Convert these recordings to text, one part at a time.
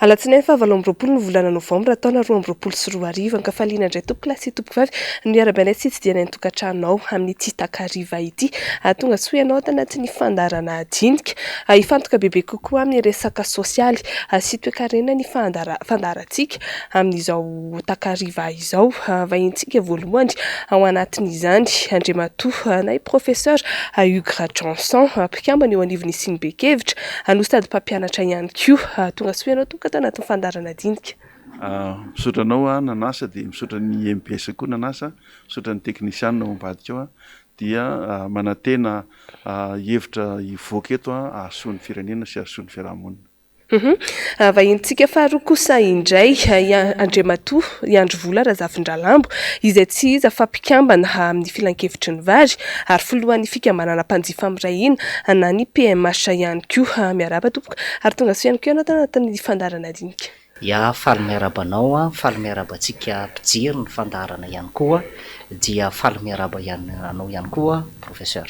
Alatsinainy faha 28 ny volana novambra taona 2022. Ankafaliana indray tompokolahy sy tompokovavy no iarahabainay sy itsidihanay ny tokantranonao amin'ity takariva ity. Tonga soa ianao ato anatin'ny fandaharana dinika. Hifantoka bebe kokoa amin'ny resaka sosialy sy toekarena ny fandaharantsika amin'izao takariva izao. Vahintsika voalohany ao anatin'izany Andriamatoa na i Professeur Hugues Rajohnson, mpikambana eo anivon'ny Sinibe-kevitra no sady mpampianatra ihany koa. Tonga soa ianao tompoko ato anatin'ny fandaharana dinika. Misaotra anao aho nanasa dia misaotra ny mbs koa nanasa, misaotra ny teknisianina ao ambadika ao dia manantena hevitra hivoaka eto hahasoa ny firenena sy hahasoa ny fiaraha-monina. Vahinintsika faharoa kosa indray i Andriamatoa Iandrivola Razafindralambo, izay tsy iza fa mpikambana amin'ny filankevitry ny vary ary filohan'ny fikambanana mpanjifa miray hina na ny PMH ihany koa. Miarahaba tompoko ary tonga soa ihany koa ianao tao anatin'ny fandaharana dinika. Ya, faly miarahaba anao an, faly miarahaba antsika mpijery ny fandaharana ihany koa, dia faly miarahaba ihany anao ihany koa Professeur.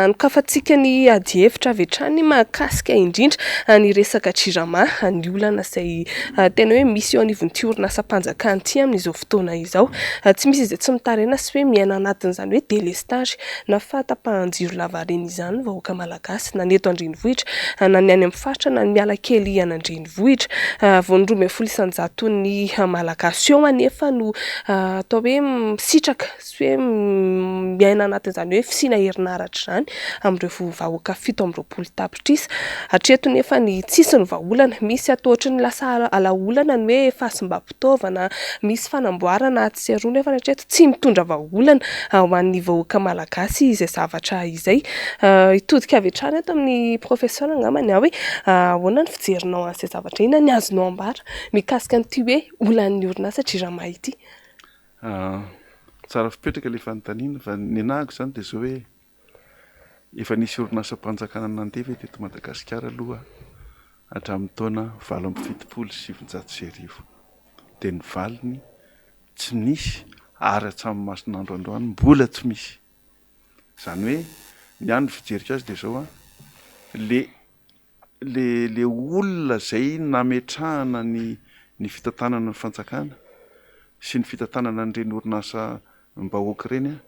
Nokafantsika ny adihevitra avy hatrany mahakasika indrindra ny resaka Jirama, ny olana izay tena hoe misy eo anivon'ity orinasam-panjakana ity amin'izao fotoana izao. Tsy misy izay tsy mitaraina sy hoe miaina anatin'izany hoe délestage na fahatapahan-jiro lavareny izany ny vahoaka malagasy na ny eto an-drenivohitra na ny any amin'ny faritra na ny miala kely any an-drenivohitra. Vao ny 12 isan-jaton'ny Malagasy eo anefa no atao hoe misitraka Tsy hoe miaina anatin'izany hoe fisiana herinaratra izany amin'ireo vahoaka 27 tapitrisa. Hatreto nefa ny tsisy ny vahaolana. Misy atao ohatry ny lasa alaolana ny hoe fahasimbam-pitaovana, misy fanamboarana atsy sy aroa nefa hatreto tsy mitondra vahaolana ho an'ny vahoaka malagasy izay zavatra izay. Hitodika avy hatrany ato amin'ny professeur angambany aho hoe ahoana ny fijerinao an'izay zavatra, inona ny azonao ambara mikasika an'ity hoe olan'ny orinasa Jirama ity? Tsara fipetraka ilay fanontaniana fa ny anahako izany dia izao hoe efa nisy orinasam-panjakana nandeha ve teto Madagasikara aloha hatramin'ny taona 1978? Dia ny valiny tsy nisy ary hatramin'ny mason'andro androany mbola tsy misy. Izany hoe ny ahy ny fijeriko azy dia izao an, le le le olona zay nametrahana ny ny fitantanana ny fanjakana sy ny fitantanana an'ireny orinasa mbahoaka ireny an,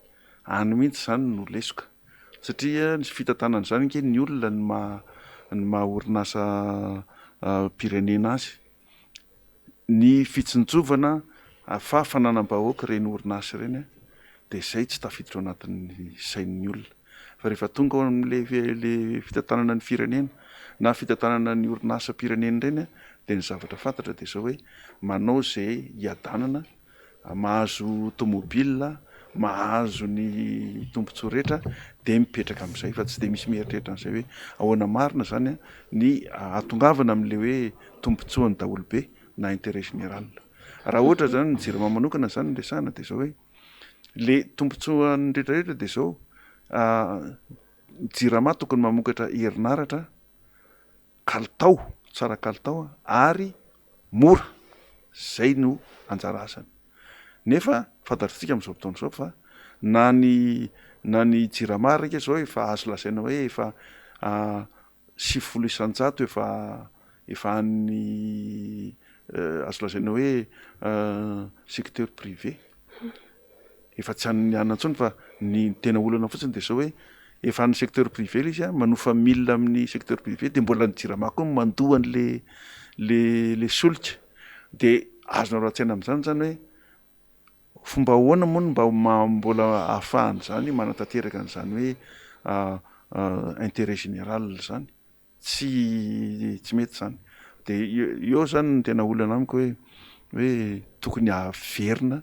any mihitsy zany no lesoka satria ny fitantanana izany ange ny olona no maha ny maha orinasa pirenena azy, ny fitsinjovana fa fananam-bahoaka ireny orinasa ireny an dia zay tsy tafiditra ao anatin'ny sain'ny olona. Fa rehefa tonga ao amin'ilay ilay fitantanana ny firenena na fitantanana ny orinasam-pirenena ireny dia ny zavatra fantatra dia izao hoe manao izay hiadanana, mahazo tomobile, mahazo ny tombontsoa rehetra dia mipetraka amin'izay fa tsy dia misy mieritreritra an'izay hoe ahoana marina izany ny hahatongavana amin'ilay hoe tombontsoan'ny daholobe na intérêt général. Raha ohatra izany ny jirama manokana izany no resahana dia izao hoe Le tombotsoan'ny rehetra rehetra dia zao, jirama tokony mamokatra herinaratra kalitao, tsara kalitao ary mora, zay no anjara asany. Nefa fantatritsika amin'izao fotoana izao fa na ny na ny jirama ary ange zao efa azo lazaina hoe efa 90% efa efa an'ny azo lazaina hoe secteur privé, efa tsy an'ny anona intsony fa ny tena olana fotsiny dia izao hoe efa an'ny secteur privé ilay izy an, manofa milina amin'ny secteur privé dia mbola ny jirama koa no mandoa an'le le le solika, dia azonareo an-tsaina amin'izany izany hoe Fomba ahoana moa no mba mbola ahafahan'izany manatanteraka an'izany hoe intérêt général izany? Tsy tsy mety izany. Dia eo izany no tena olana amiko hoe hoe tokony haverina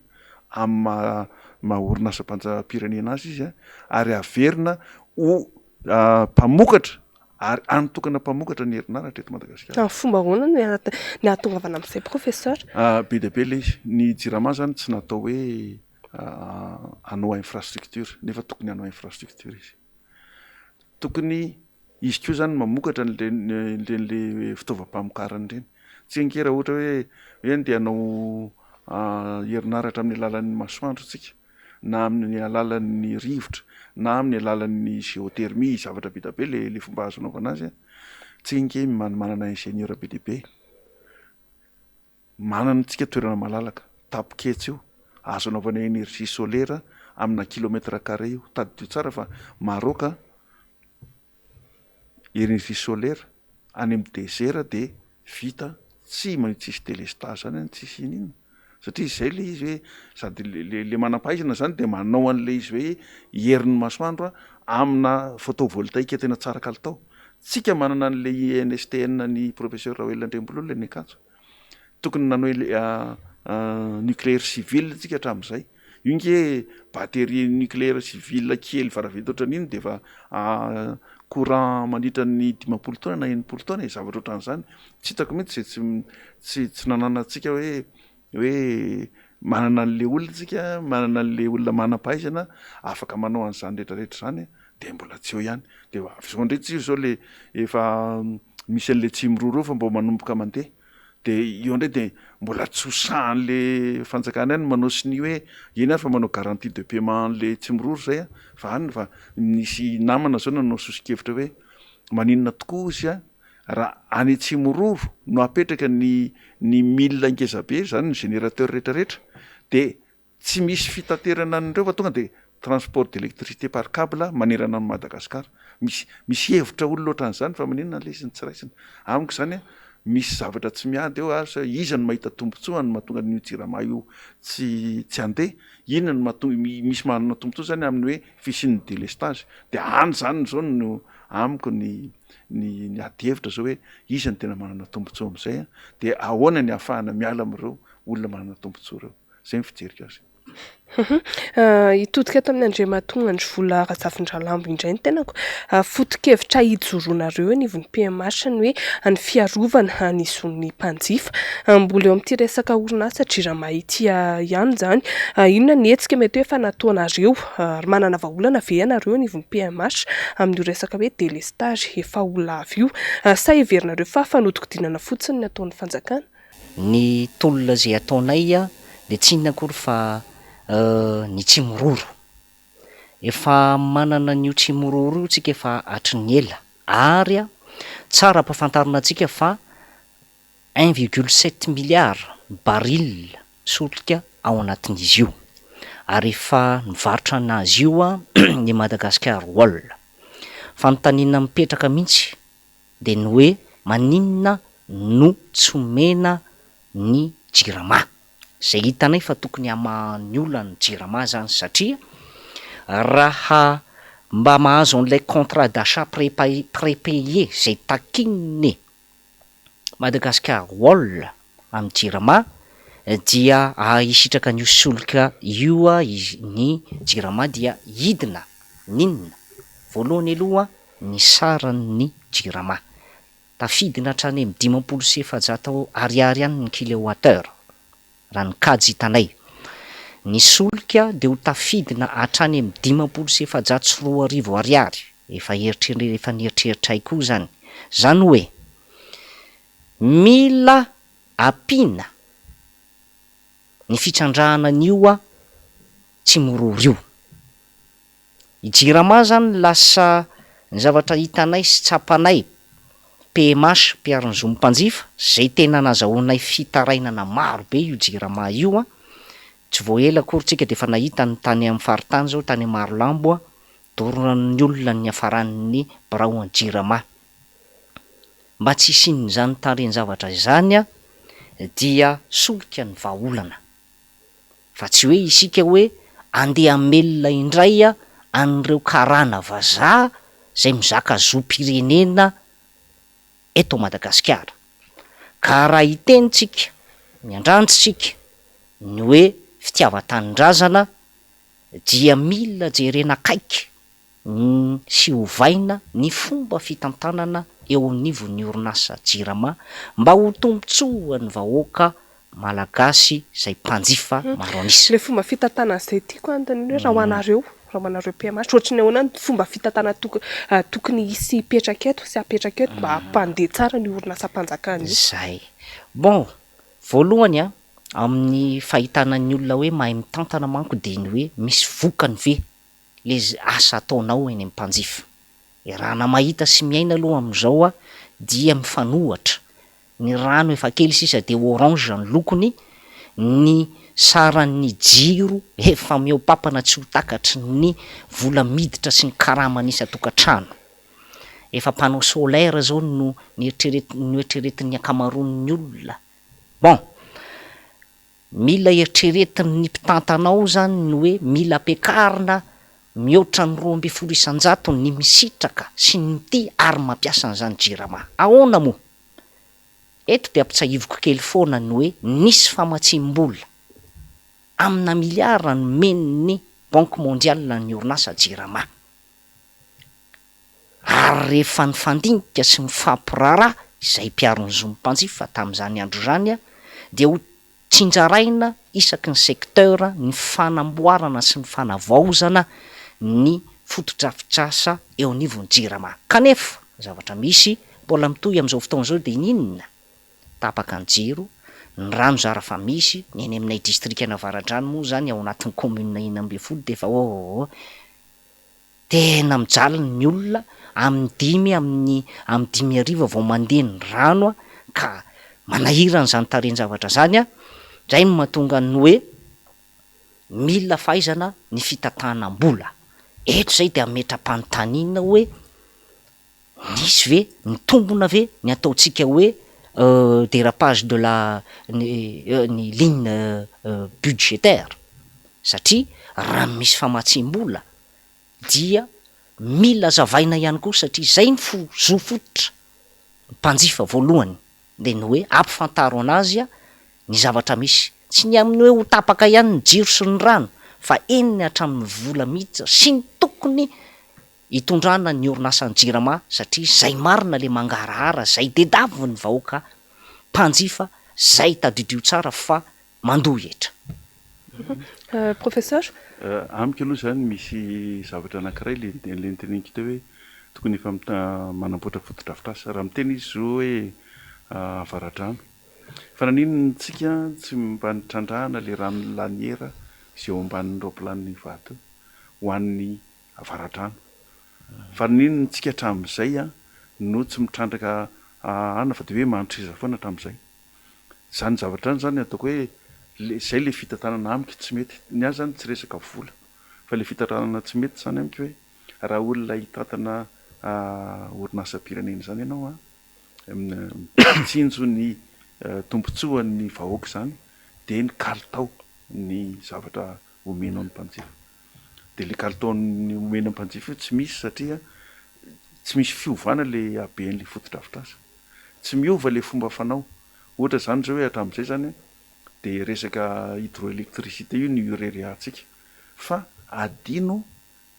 amin'ny maha maha orinasam-panjam-pirenena azy izy an, ary haverina ho mpamokatra ary hany tokana mpamokatra ny herinaratra eto Madagasikara. Amin'ny fomba ahoana no ny hahatongavana amin'izay Professeur? Be dia be ilay izy. Ny Jirama izany tsy natao hoe hanao infrastructure nefa tokony hanao infrastructure izy. Tokony izy koa izany mamokatra an'ireny ireny fitaovam-pamokarana ireny. Tsy ange raha ohatra hoe hoe andeha hanao herinaratra amin'ny alalan'ny masoandro isika na amin'ny alalan'ny rivotra na amin'ny alalan'ny géothermie, zavatra be dia be le le fomba azo anaovana azy an, Tsika ange manana ingénieur be dia be. Manana antsika toerana malalaka, tapoketsy io, azo anaovana énergie solaire amina kilomètre carré io. Tadidio tsara fa Maroc énergie solaire any amin'ny désert dia vita tsy tsisy délestage zany any, tsisy inoninona. Satria izay le izy hoe sady le le manam-pahaizana zany dia manao an'le izy hoe herin'ny masoandro amina photovoltaïque tena tsara kalitao. Tsika manana an'le INSTN ny professeur Raoelina Andriambololona eny Ankatso. Tokony nanao nucléaire civil tsika hatramin'izay. Io nge batterie nucléaire civil kely varavety ohatran'iny dia efa courant mandritra ny 50 taona na 60 taona e, zavatra ohatran'izany. Tsy hitako mihitsy izay tsy tsy tsy nananantsika hoe hoe manana an'le olona tsika, manana an'le olona manam-pahaizana afaka manao an'izany rehetrarehetra izany dia mbola tsy eo ihany. Dia avy izao indray tsika izao le efa misy an'le tsimiroro eo fa mbo manomboka mandeha. De eo indray de mbola tsy ho sahan'le fanjakana ihany manao sonia hoe eny ary fa manao garantie de paiement an'le tsimiroro zay an, fa any fa nisy namana zao nanao soso-kevitra hoe maninona tokoa ozy an raha any Tsimiroro no apetraka ny ny mille ngeza be zany ny générateur retraretra de Tsy misy fitaterana an'ireo fa tonga dia transport d'électricité par câble manerana an'i Madagascar. Misy misy hevitra olona ohatran'izany fa maninona ilay izy no tsy raisina? Amiko izany an, misy zavatra tsy miady eo ary sa iza no mahita tombontsoa no mahatonga an'io jirama io tsy tsy handeha? Inona no mahatonga misy manana tombontsoa izany amin'ny hoe fisian'ny délestage? Dia any izany izao no amiko ny ny ny ady hevitra izao hoe iza no tena manana tombontsoa amin'izay an? Dia ahoana ny ahafahana miala amin'ireo olona manana tombontsoa ireo? Zay ny fijeriko azy. Hitodika tamin'i Andriamatoa Andrivola Razafindralambo indray ny tenako. Foto-kevitra ijoroanareo eo anivon'ny PMH ny hoe ny fiarovana ny zon'ny mpanjifa. Mbola eo amin'ity resaka orinasa Jirama ity ihany izany. Inona ny hetsika mety hoe efa nataonareo ary manana vahaolana ve ianareo eo anivon'ny PMH amin'io resaka hoe délestage efa ho lava io? Sa heverinareo fa fanodikodinana fotsiny ny ataon'ny fanjakana? Ny tolona izay ataonay dia tsy inona akory fa ny tsimiroro. Efa manana an'io tsimiroro io tsika efa hatry ny ela ary tsara ampahafantarina antsika fa un virgule sept milliard baril solika ao anatin'izy io ary efa nivarotra anazy io ny Madagascar Oil. Fanontaniana mipetraka mihitsy dia ny hoe maninona no tsy omena ny jirama? Izay hitanay fa tokony hamaha ny olan'ny jirama izany satria raha mba mahazo an'ilay contrat d'achat prépayé izay takian'ny Madagascar Wall amin'ny jirama dia hisitraka an'io solika io ny jirama dia hidina n'inona? Voalohany aloha ny saran'ny Jirama. Tafidina hatrany amin'ny 450 ariary any ny kilowattheure, raha ny kajy hitanay. Ny solika dia ho tafidina hatrany amin'ny 250 ariary, efa eritrere efa nieritreritr'ay koa izany. Izany hoe, mila ampiana ny fitrandrahana an'io Tsimororo io. I Jirama zany lasa ny zavatra hitanay sy tsapanay, PMH, mpiaro ny zon'ny mpanjifa, zay tena nazahoanay fitarainana maro be io Jirama io an, tsy vao ela akory tsika dia efa nahita ny tany amin'ny faritany zao, tany Marolambo an, doran'ny olona ny niafaran'ny birao an'i Jirama. Mba tsy hisian'izany tarehin-javatra izany an, dia solika ny vahaolana. Fa tsy hoe isika hoe andeha hamelona indray an'ireo karana vazaha izay mizaka zom-pirenena eto Madagasikara. Ka raha hiteny tsika, miandranjy tsika ny hoe fitiavan-tanindrazana dia mila jerena akaiky ny sy ovaina ny fomba fitantanana eo anivon'ny orinasa Jirama mba ho tombontsoan'ny vahoaka Malagasy izay mpanjifa maro an'isa. Ilay fomba fitantanana izay tiako anontaniana hoe raha ho anareo, raha ho anareo PMH, ohatry ny ahoana ny fomba fitantanana tokony hisy hipetraka eto sy hapetraka eto mba hampandeha tsara an'io orinasam-panjakana io? Izay. Bon, voalohany an, amin'ny fahitana ny olona hoe mahay mitantana manko dia ny hoe misy vokany ve le asa ataonao eny amin'ny mpanjifa. Iarahana mahita sy miaina aloha amin'izao dia mifanohatra, ny rano efa kely sisa dia orange ny lokony, ny saran'ny jiro efa mihoa-papana tsy ho takatry ny vola miditra sy ny karaman'ny isan-tokantrano. Efa panneau solaire zao no noeritreretin'ny ankamaroan'ny olona. Bon! Mila eritreretin'ny mpitantana ao zany ny hoe mila ampiakarina mihoatra ny 12% ny misitraka sy ny mitia ary mampiasa an'izany jirama. Ahoana moa? Eto dia ampitsahiviko kely foana ny hoe nisy famatsiam-bola amina miliara nomen'ny Banque Mondiale ny orinasa Jirama. Ary rehefa nifandinika sy nifampiraharaha izay mpiaro ny zon'ny mpanjifa tamin'izany andro izany dia ho tsinjaraina isaky ny secteur ny fanamboarana sy ny fanavaozana ny fotodrafitrasa eo anivon'ny Jirama. Kanefa ny zavatra misy mbola mitohy amin'izao fotoana izao dia ny inona? Tapaka ny jiro, ny rano zara fa misy, ny eny aminay distrikan'Avaradrano moa izany ao anatin'ny commune 16 dia efa oh oh. Tena mijaly ny olona amin'ny dimy amin'ny amin'ny dimy hariva vao mandeha ny rano a, ka manahirana izany tarehin-javatra izany a, izay no mahatonga ny hoe mila fahaizana ny fitantanam-bola. Eto izay dia hametra-panontaniana hoe nisy ve, mitombona ve ny ataontsika hoe dérapage de la ny ny ligne budgétaire satria raha misy famatsiam-bola dia mila azavaina ihany koa satria izay ny fo zo fototra ny mpanjifa voalohany dia ny hoe ampifantaro anazy ny zavatra misy, tsy ny amin'ny hoe ho tapaka ihany ny jiro sy ny rano fa eny hatramin'ny vola miditra sy ny tokony hitondrana ny orinasan'ny jirama satria zay marina le mangarahara zay dedaviny ny vahoaka mpanjifa zay tadidio tsara fa mandoa hetra. Professeur. Amiko aloha izany misy zavatra anankiray le le noteneniko teo hoe tokony efa manamboatra fotodrafitrasa. Raha miteny izy zao hoe avaradrano. Fa naninona tsika tsy mba nitrandrahana le ranon'i Laniera izay eo ambanin'ny raopilanin'i Ivato eo ho an'ny Avaradrano. Fa n'inona tsika hatramin'izay no tsy mitrandraka ana fa dia hoe mandroteza foana hatramin'izay. Izany zavatra izany izany ataoko hoe le izay le fitantanana amiko tsy mety. Ny ahy izany tsy resaka vola fa le fitantanana tsy mety izany amiko hoe raha olona hitantana orinasam-pirenena izany ianao an, mitsinjo ny tombontsoan'ny vahoaka izany dia ny kalitao ny zavatra omenao ny mpanjifa. Dia le kalitaon'ny omena mpanjifa io tsy misy satria tsy misy fiovana le haben'le fotodrafitrasa. Tsy miova le fomba fanao. Ohatra izany izao hoe hatramin'izay izany dia resaka hydroélectricité io no ireharehantsika fa adino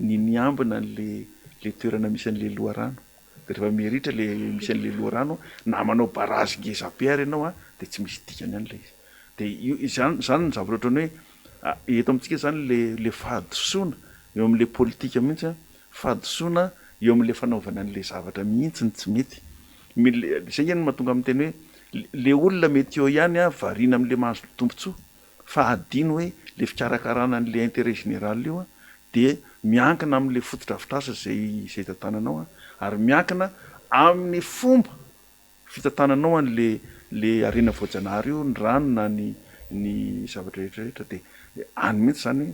ny miambina an'le le toerana misy an'le loharano. Dia rehefa miha-ritra le misy an'le loharano na manao barrage ngeza be ary ianao dia tsy misy dikany ihany ilay izy. Dia io izany izany ny zavatra ohatran'ny hoe eto amintsika izany le le fahadisoana eo amin'le politika mihitsy an, fahadisoana eo amin'le fanaovana an'le zavatra mihitsy no tsy mety. Mil- izay ange no mahatonga miteny hoe le olona mety eo ihany an variana amin'le mahazo tombontsoa fa adino hoe le fikarakarana an'le intérêt général io an dia miankina amin'le fotodrafitrasa izay izay tantananao an ary miankina amin'ny fomba fitantananao an'le le harena voajanahary io, ny rano na ny ny zavatra rehetra rehetra dia any mihitsy izany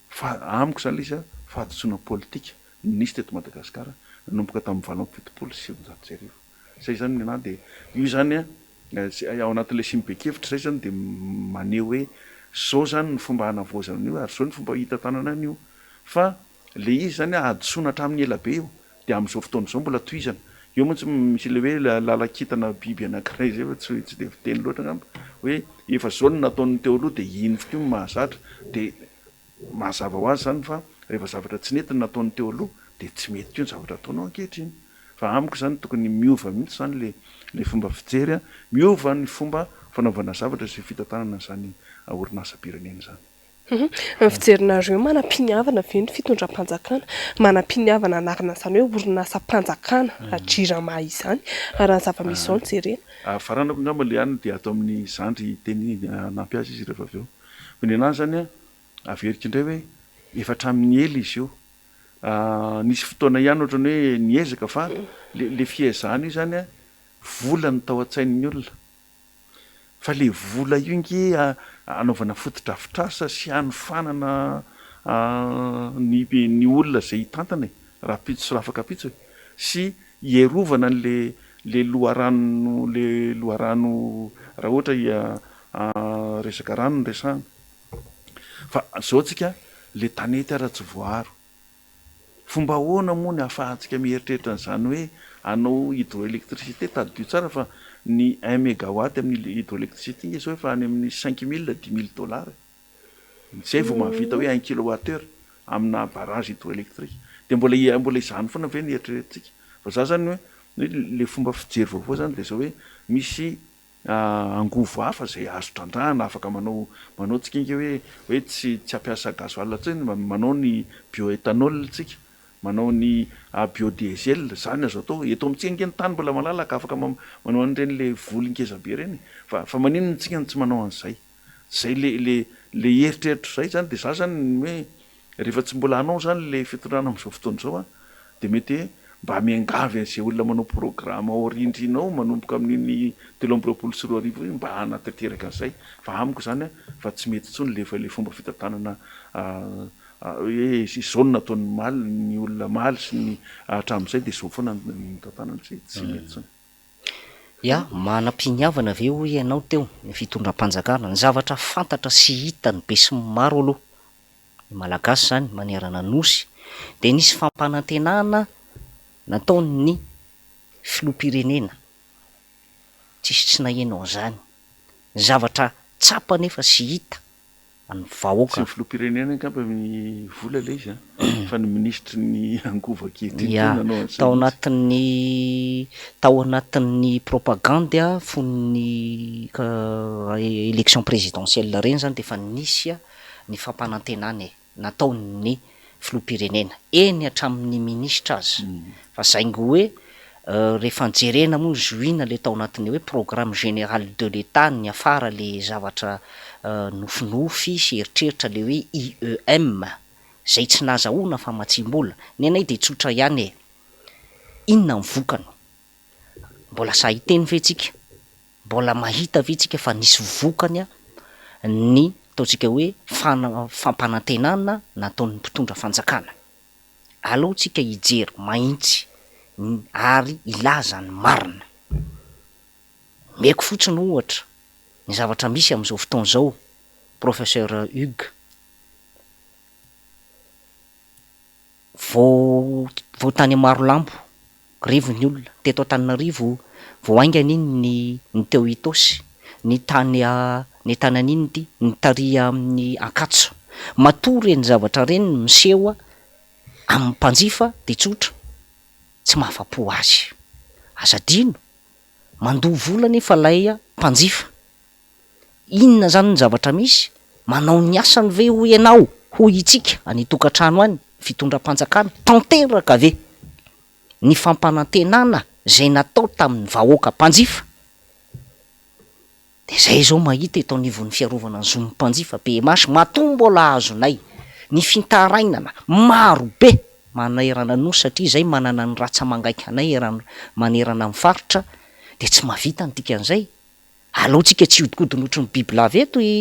fa amiko izany le izy an fahadisoana politika no nisy teto Madagasikara nanomboka tamin'ny 1978. Zay izany ny anahy dia io izany an ao anatin'ilay siniben-kevitra izay izany dia maneho hoe zao izany ny fomba hanavaozana an'io ary zao ny fomba hitantanana an'io fa Le izy zany hadisoana hatramin'ny ela be io de amin'izao fotoana izao mbola tohizana. Eo mantsy misy ilay hoe lalan-kintana biby anankiray izay fa tsy tsy dia fiteny loatra angamba hoe efa izao no nataon'ny teo aloha dia iny fotsiny no mahazatra dia mazava ho azy izany fa rehefa zavatra tsy nety ny nataon'ny teo aloha dia tsy mety koa ny zavatra ataonao ankehitriny. Fa amiko izany tokony miova mihitsy izany le le fomba fijery, miova ny fomba fanaovana zavatra sy fitantanana an'izany orinasam-pirenena izany. Ny fijerinareo manam-piniavana ve ny fitondram-panjakana? Manam-piniavana anarina an'izany hoe orinasam-panjakana Jirama izany raha ny zava-misy izao no jerena? Faranako angamba ilay anona dia ato amin'ny zandry hiteny hanampy azy izy rehefa avy eo. Fa ny anahy izany an, averiko indray hoe efa hatramin'ny ela izy io. Nisy fotoana ihany ohatran'ny hoe niezaka fa ilay fiezahana io izany an. Vola no tao an-tsain'ny olona. Fa le vola io nge anaovana fotodrafitrasa sy hanofanana ny ny olona izay hitantana e, rahampitso sy rahafakampitso e, sy hierovana an'le le loharano le loharano raha ohatra resaka rano no resahana. Fa zao tsika le tanety ara tsy voaaro. Fomba ahoana moa ny ahafahantsika mieritreritra an'izany hoe hanao hydroélectricité? Tadidio tsara fa ny un mégawatt amin'ny hydroélectricité nge zao efa any amin'ny 5000 10000 dollars e. Zay vao mahavita hoe un kilowatt heure amina barrage hydroélectrique. Dia mbola mbola izany foana ve no eritreretintsika? Fa za zany hoe le fomba fijery vaovao zany dia zao hoe misy angovo hafa izay azo trandrahana, afaka manao manao tsika ange hoe hoe tsy tsy hampiasa gasoil intsony fa manao ny bioethanol tsika, manao ny biodiesel, izany azo atao, eto amintsika ange ny tany mbola malalaka afaka manao an'ireny le voly ngeza be ireny fa fa maninona tsika no tsy manao an'izay? Zay le le le eritreritro zay zany de za zany ny hoe rehefa tsy mbola hanao zany le fitondrana amzao fotoana izao an de mety hoe mba miangavy an'izay olona manao programme ao rindrina ao manomboka amin'iny 2023 iny mba hanatanteraka an'izay fa amiko zany an fa tsy mety intsony le le fomba fitantanana hoe izao no nataon'ny omaly ny olona omaly sy ny hatramin'izay de izao foana no nitantanana tsy tsy mety intsony. Ya, manam-piniavana ve hoy ianao teo ny fitondram-panjakana? Ny zavatra fantatra sy hitan'ny besinimaro aloha, ny Malagasy izany manerana ny Nosy, dia nisy fampanantenana nataon'ny filoham-pirenena, tsisy tsy naheno an'izany. Ny zavatra tsapa anefa sy hita ny vahoaka. Tsy ny filoham-pirenena angamba ny vola ilay izy an, fa ny minisitry ny angovo ankehitriny koa nanao an'izay Tao anatin'ny tao anatin'ny propagandy fony ny élection présidentielle ireny izany dia efa nisy ny fampanantenana e. nataon'ny filoham-pirenena, eny hatramin'ny minisitra aza, fa saingy hoe rehefa jerena moa zohiana le tao anatin'ny hoe programme général de l'Etat niafara le zavatra nofinofy sy eritreritra le hoe IEM zay tsy nahazahoana famatsiam-bola, ny anay de tsotra ihany e! inona ny vokany? Mbola sahy hiteny ve tsika? Mbola mahita ve tsika fa nisy vokany ny ataontsika hoe fampanantenana nataon'ny mpitondra fanjakana? Aleo tsika hijery mahintsy ary hilaza ny marina. Omeko fotsiny ohatra ny zavatra misy amin'izao fotoana izao Professeur Hugues. Vao vao tany Marolambo, grevy ny olona. Teto Antananarivo vao haingana iny ny ny teo Itaosy, ny tany ny tany an'inona ity, ny tary amin'ny Ankatso. Matoa ireny zavatra ireny miseho amin'ny mpanjifa dia tsotra, tsy mahafa-po azy. Aza adino, mandoa vola anefa ilay mpanjifa. Inona izany ny zavatra misy? Manao ny asany ve hoy ianao, hoy itsika any an-tokantrano any, fitondram-panjakana? Tanteraka ve ny fampanantenana izay natao tamin'ny vahoaka mpanjifa? Dia izay izao mahita eto anivon'ny fiarovana ny zon'ny mpanjifa, BMH, matoa mbola azonay ny fitarainana maro be manerana ny Nosy satria izay manana ny ratsa-mangaikanay eran manerana ny faritra dia tsy mahavita ny dikan'izay. Aleo tsika tsy hiodikodina ohatry ny bibilava eto i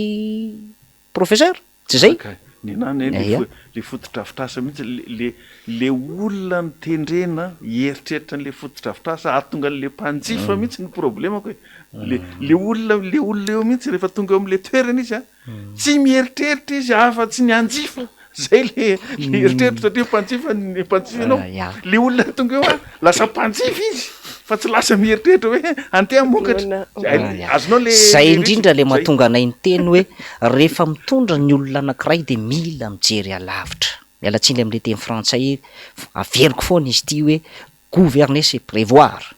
Professeur, tsy zay? Ka nenah anie le fo le fotodrafitrasa mihitsy le le le olona notendrena hieritreritra an'le fotodrafitrasa hahatonga an'le mpanjifa mihitsy no problemako e, le le olona le olona eo mihitsy rehefa tonga eo am'le toerana izy a, Tsy mieritreritra izy afa tsy ny hanjifa, zay le le eritreritro satria mpanjifa ny mpanjifa ianao, le olona tonga eo a lasa mpanjifa izy fa tsy lasa mieritreritra hoe andeha hamokatra, zay azonao le Zay le indrindra le zay. mahatonga anay niteny hoe rehefa mitondra ny olona anankiray dia mila mijery alavitra. Miala tsiny amin'ilay teny frantsay, averiko foana izy ity hoe gouverner c'est prévoir.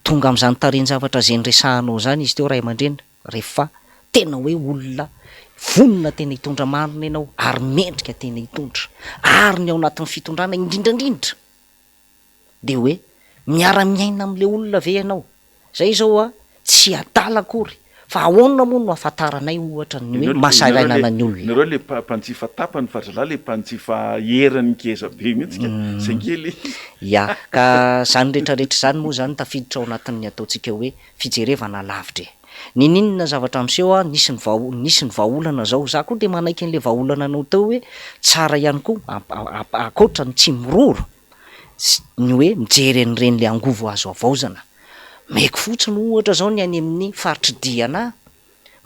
Tonga amin'izany tarehin-javatra izay niresahanao izany izy teo ray aman-dreny rehefa tena hoe olona vonona tena hitondra marina ianao ary mendrika tena hitondra ary ny ao anatin'ny fitondrana indrindra indrindra dia hoe miara-miaina amin'ilay olona ve ianao? Zay izao a tsy adala akory Fa ahoana moa no ahafantaranay ohatra ny hoe mahasahiranana ny olona? Nareo le mpanjifa tapany fa ry zalahy le mpanjifa eran'ny ngeza be mihitsy ka, zay nge le izy. Ya, ka zany retraretra zany moa zany tafiditra ao anatin'ny ataontsika hoe fijerevana lavitra e. Ninininona zavatra miseho an, nisy ny vaha, nisy ny vahaolana zao, za koa de manaiky an'le vahaolana anao teo hoe tsara ihany koa ankoatra ny tsy miroro sy ny hoe mijery an'ireny le angovo azo havaozana. Meko fotsiny ohatra zao ny any amin'ny faritr'i Diana,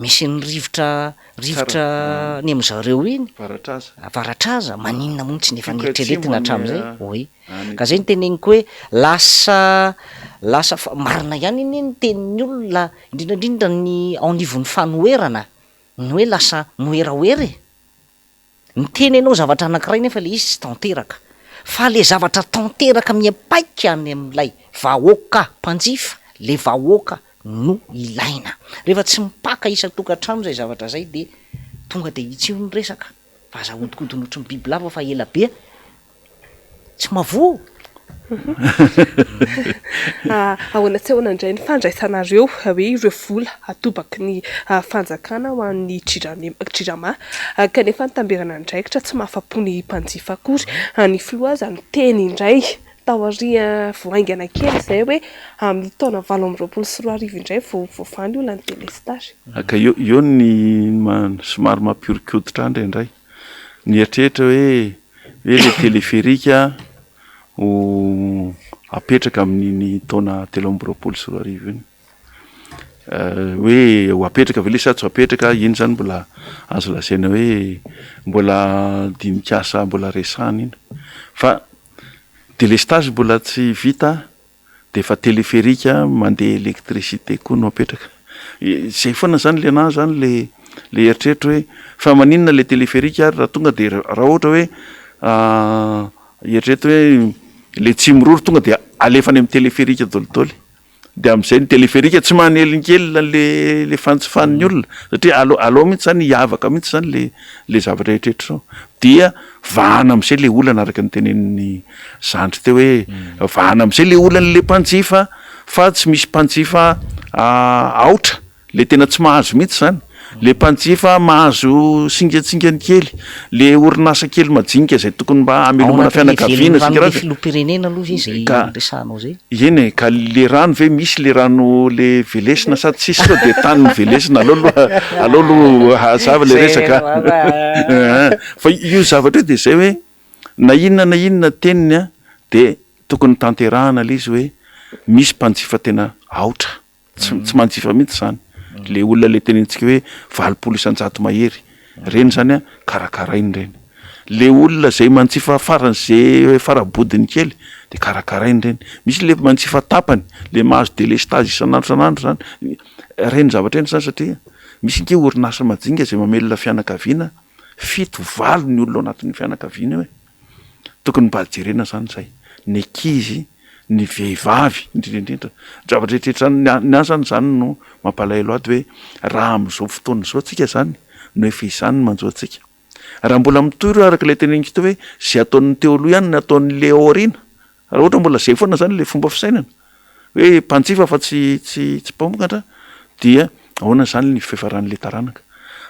misy ny rivotra rivotra any amin-dry zareo iny, Avaratraza. Avaratraza, maninona moa no tsy efa neritreretina hatramin'izay? Oui. Ka zay no teneniko hoe lasa lasa fa marina ihany anie ny tenin'ny olona, indrindra indrindra ny ao anivon'ny fanoherana, ny hoe lasa moeraoera e! Miteny ianao zavatra anankiray nefa ilay izy tsy tanteraka. Fa ilay zavatra tanteraka miampaika any amin'ilay vahoaka mpanjifa, ilay vahoaka no ilaina. Rehefa tsy mipaka isan-tokantrano izay zavatra izay dia tonga dia hitsio ny resaka. Fa aza ahodikodina ohatry ny bibilava fa ela be Tsy mahavoa? Ahoana tsy ahoana indray ny fandraisanareo hoe ireo vola atobaky ny fanjakana ho an'ny Jirama kanefa ny tamberan'andraikitra tsy mahafa-po ny mpanjifa akory. Ny filoha aza niteny indray taorian vao haingana kely izay hoe amin'ny taona 2028 indray vao voavaha ny olan'ny delestazy. Ka eo eo ny somary mampihoron-koditra ahy indraindray. Nieritreritra hoe hoe le téléphérique ho apetraka amin'iny taona 2023 iny. Hoe ho apetraka ve le sa tsy ho apetraka, iny zany mbola azo lazaina hoe mbola dinik'asa mbola resahana iny. Fa délestage mbola tsy vita de efa téléphérique mandeha électricité koa no apetraka. Zay foana zany le anahy zany le le eritreritro hoe fa maninona le téléphérique ary raha tonga de raha ohatra hoe eritrereto hoe le Tsimiroro tonga de alefa any amin'ny téléphérique daholo De amin'izay ny téléphérique tsy manelingelina an'le le fanjifan'ny olona satria aleo aleo mihitsy zany hiavaka mihitsy zany le le zavatra eritreritrinao. Dia vahana amin'izay le olana araka ny tenenin'i zandry teo hoe vahana amin'izay le olan'le mpanjifa fa tsy misy mpanjifa aotra. Le tena tsy mahazo mihitsy zany, le mpanjifa mahazo singantsingany kely, le orinasa kely majinika zay tokony mba Ao hamelomana anatin'le fianakaviana sy velirano le karazany. filoham-pirenena aloha ve zay Ka resahanao zay? eny e, ka le rano ve misy le rano le velesina sa tsisy sao de tany no velesina, aleo aloha aleo aloha hazava le Zay resaka aloha a! Fa io zavatra io de zay hoe na inona na inona teniny a de tokony tanterahana le izy hoe misy mpanjifa tena aotra. Tsy tsy manjifa mihitsy zany. Le olona le tenenitsika hoe 80% mahery, reny zany an karakarainy reny. Le olona zay manjifa faran'ze farabodiny kely de karakarainy reny. Misy le manjifa tapany, le mahazo délestage isan'andro isan'andro zany, reny zavatra reny zany satria misy ange orinasa majinika zay mamelona fianakaviana fito valo ny olona ao anatin'io fianakaviana io e. Tokony mba jerena zany zay, ny ankizy, ny vehivavy indrindra indrindra, ny zavatra rehetra rehetra zany, ny ahy ny ahy zany zany no mampalahelo ahy hoe raha amin'izao fotoana izao tsika zany no efa izany no manjo antsika, raha mbola mitohy ireo araka ilay teneniko teo hoe zay ataon'ny teo aloha ihany no ataon'le ao aoriana, raha ohatra mbola zay foana zany le fomba fisainana hoe mpanjifa fa tsy tsy tsy mpamokatra dia ahoana zany ny fiafaran'le taranaka?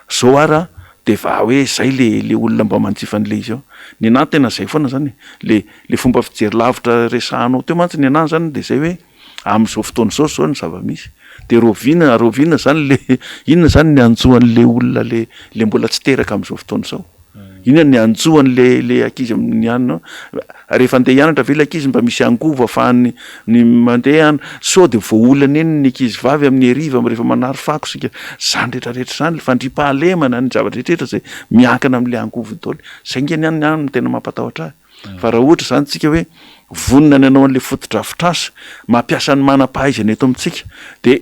Zao ara de efa hoe zay le le olona mba manjifa an'le izy ao. Nenaha tena zay foana zany e, le le fomba fijery lavitra resahanao teo mantsy nenaha zany de zay hoe am'zao fotoana zao zao ny zava-misy de rahoviana rahoviana zany le inona zany ny hanjo an'le olona le le mbola tsy teraka am'zao fotoana zao? Inona ny hanjo an'le le ankizy amin'ny anona ao? Rehefa andeha hianatra ve le ankizy mba misy angovo ahafahany ny mandeha any? Sao de voaolana eny ny ankizy vavy amin'ny hariva rehefa manary fako isika? Zany rehetra rehetra zany, le fandriampahalemana, ny zavatra rehetra rehetra zay miankina amin'le angovo daholo. Zay nge ny an ny ahy no tena mampatahotra ahy. Fa raha ohatra zany tsika hoe vonona ny hanao an'le fotodrafitrasa, mampiasa ny manam-pahaizana eto amintsika, de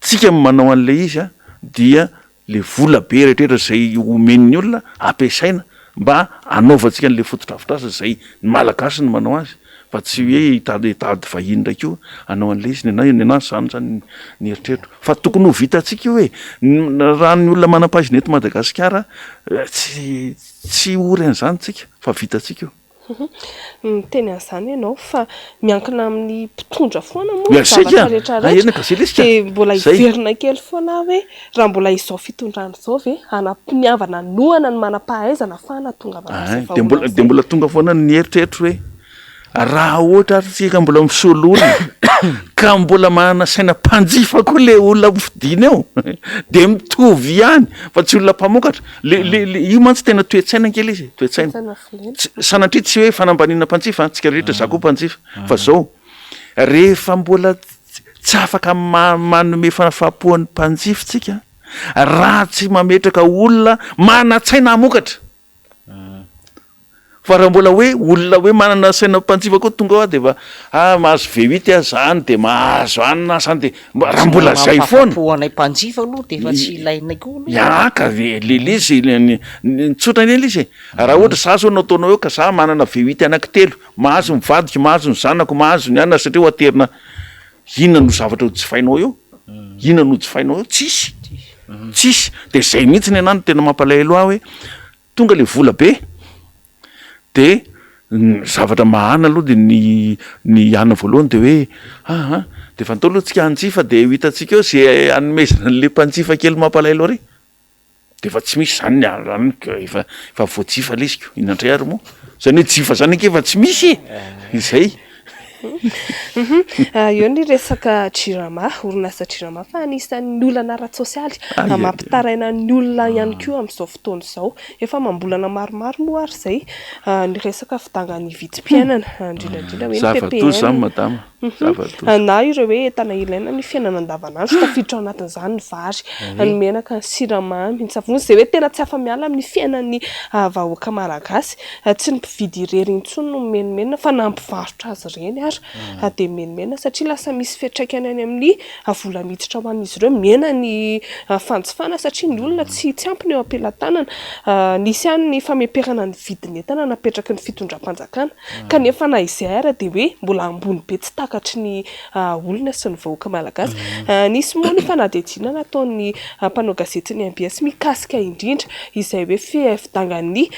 tsika no manao an'le izy an, dia Le vola be rehetraretra izay omen'ny olona ampiasaina mba hanaovantsika an'le fotodrafitrasa izay ny Malagasy no manao azy fa tsy hoe hitady hitady vahiny indray koa hanao an'le izy. Ny anay ny anahy izany zany ny eritreritro fa tokony ho vitantsika io e! Raha ny olona manam-pahaizana eto Madagasikara tsy tsy ory an'izany tsika fa vitantsika io. Miteny an'izany ianao fa miankina amin'ny mpitondra foana moa ny zavatra rehetra rehetra. Dia mbola hiverina kely foana aho hoe raha mbola izao fitondrana izao ve hanam-piniavana hanohana ny manam-pahaizana fa hahatongavana amin'izay vahaolana izay. Dia mbola tonga foana ny eritreritro hoe Raha ohatra ary tsika mbola misolo olona ka mbola manana saina mpanjifa koa le olona hofidina eo de mitovy ihany fa tsy olona mpamokatra, le le le io mantsy tena toe-tsaina ange le izy e, toe-tsaina, tsy sanatria tsy hoe fanambaniana mpanjifa an, tsika rehetra za koa mpanjifa fa zao rehefa mbola tsy afaka manome fahafahampo an'ny mpanjifa tsika raha tsy mametraka olona manan-tsaina hamokatra. Fa raha mbola hoe olona hoe manana saina mpanjifa koa tonga ao dia efa ah mahazo V8 aho zany dia mahazo anona aho zany dia raha mbola zay foana. Mampafapo anay mpanjifa aloha dia efa tsy ilainay koa aloha. Ya ka le le izy ny tsotra anie le izy e, raha ohatra za zao no ataonao eo ka za manana V8 anaky telo, mahazo ny vadiko, mahazo ny zanako, mahazo ny anona satria ho aterina inona no zavatra ho jifainao eo? Inona no ho jifainao eo? Tsisy, tsisy, de zay mihitsy ny anah no tena mampalahelo ahy hoe Tonga le vola be de ny zavatra mahana aloha de ny ny anona voalohany de hoe aa de efa ndao aloha tsika hanjifa de ho hitantsika eo ze hanomezana an'le mpanjifa kely mampalahelo ary, de efa tsy misy zany ny amiko efa efa voajifa le izy ko, inona ndray ary moa, zany hoe jifa zany ange efa tsy misy e, zay. Eo ny resaka Jirama, orinasa Jirama fa anisan'ny olana ara-tsosialy mampitaraina ny olona ihany koa amin'izao fotoana izao. Efa amam-bolana maromaro moa ary izay ny resaka fidangan'ny vidim-piainana, indrindra indrindra hoe ny ppn. Na ireo hoe entana ilaina amin'ny fiainana andavanandro, tafiditra ao anatin'izany ny vary, ny menaka, ny siramamy, ny savony, izay hoe tena tsy afa-miala amin'ny fiainan'ny vahoaka malagasy. Tsy ny mpividy irery intsony no mimenomenona fa na ny mpivarotra azy ireny ary dia mimenomenona satria lasa misy fiantraikany any amin'ny vola miditra ho an'izy ireo. Mihena ny fanjifana satria ny olona tsy tsy ampy ny eo am-pelatanana. Nisy ihany ny fameperana ny vidin'entana napetraky ny fitondram-panjakana kanefa na izay ary dia hoe mbola ambony be tsy takatry ny olona sy ny vahoaka malagasy. Nisy moa ny fanadihadiana nataon'ny mpanao gazetin'ny mbs mikasika indrindra izay hoe fidangan'ny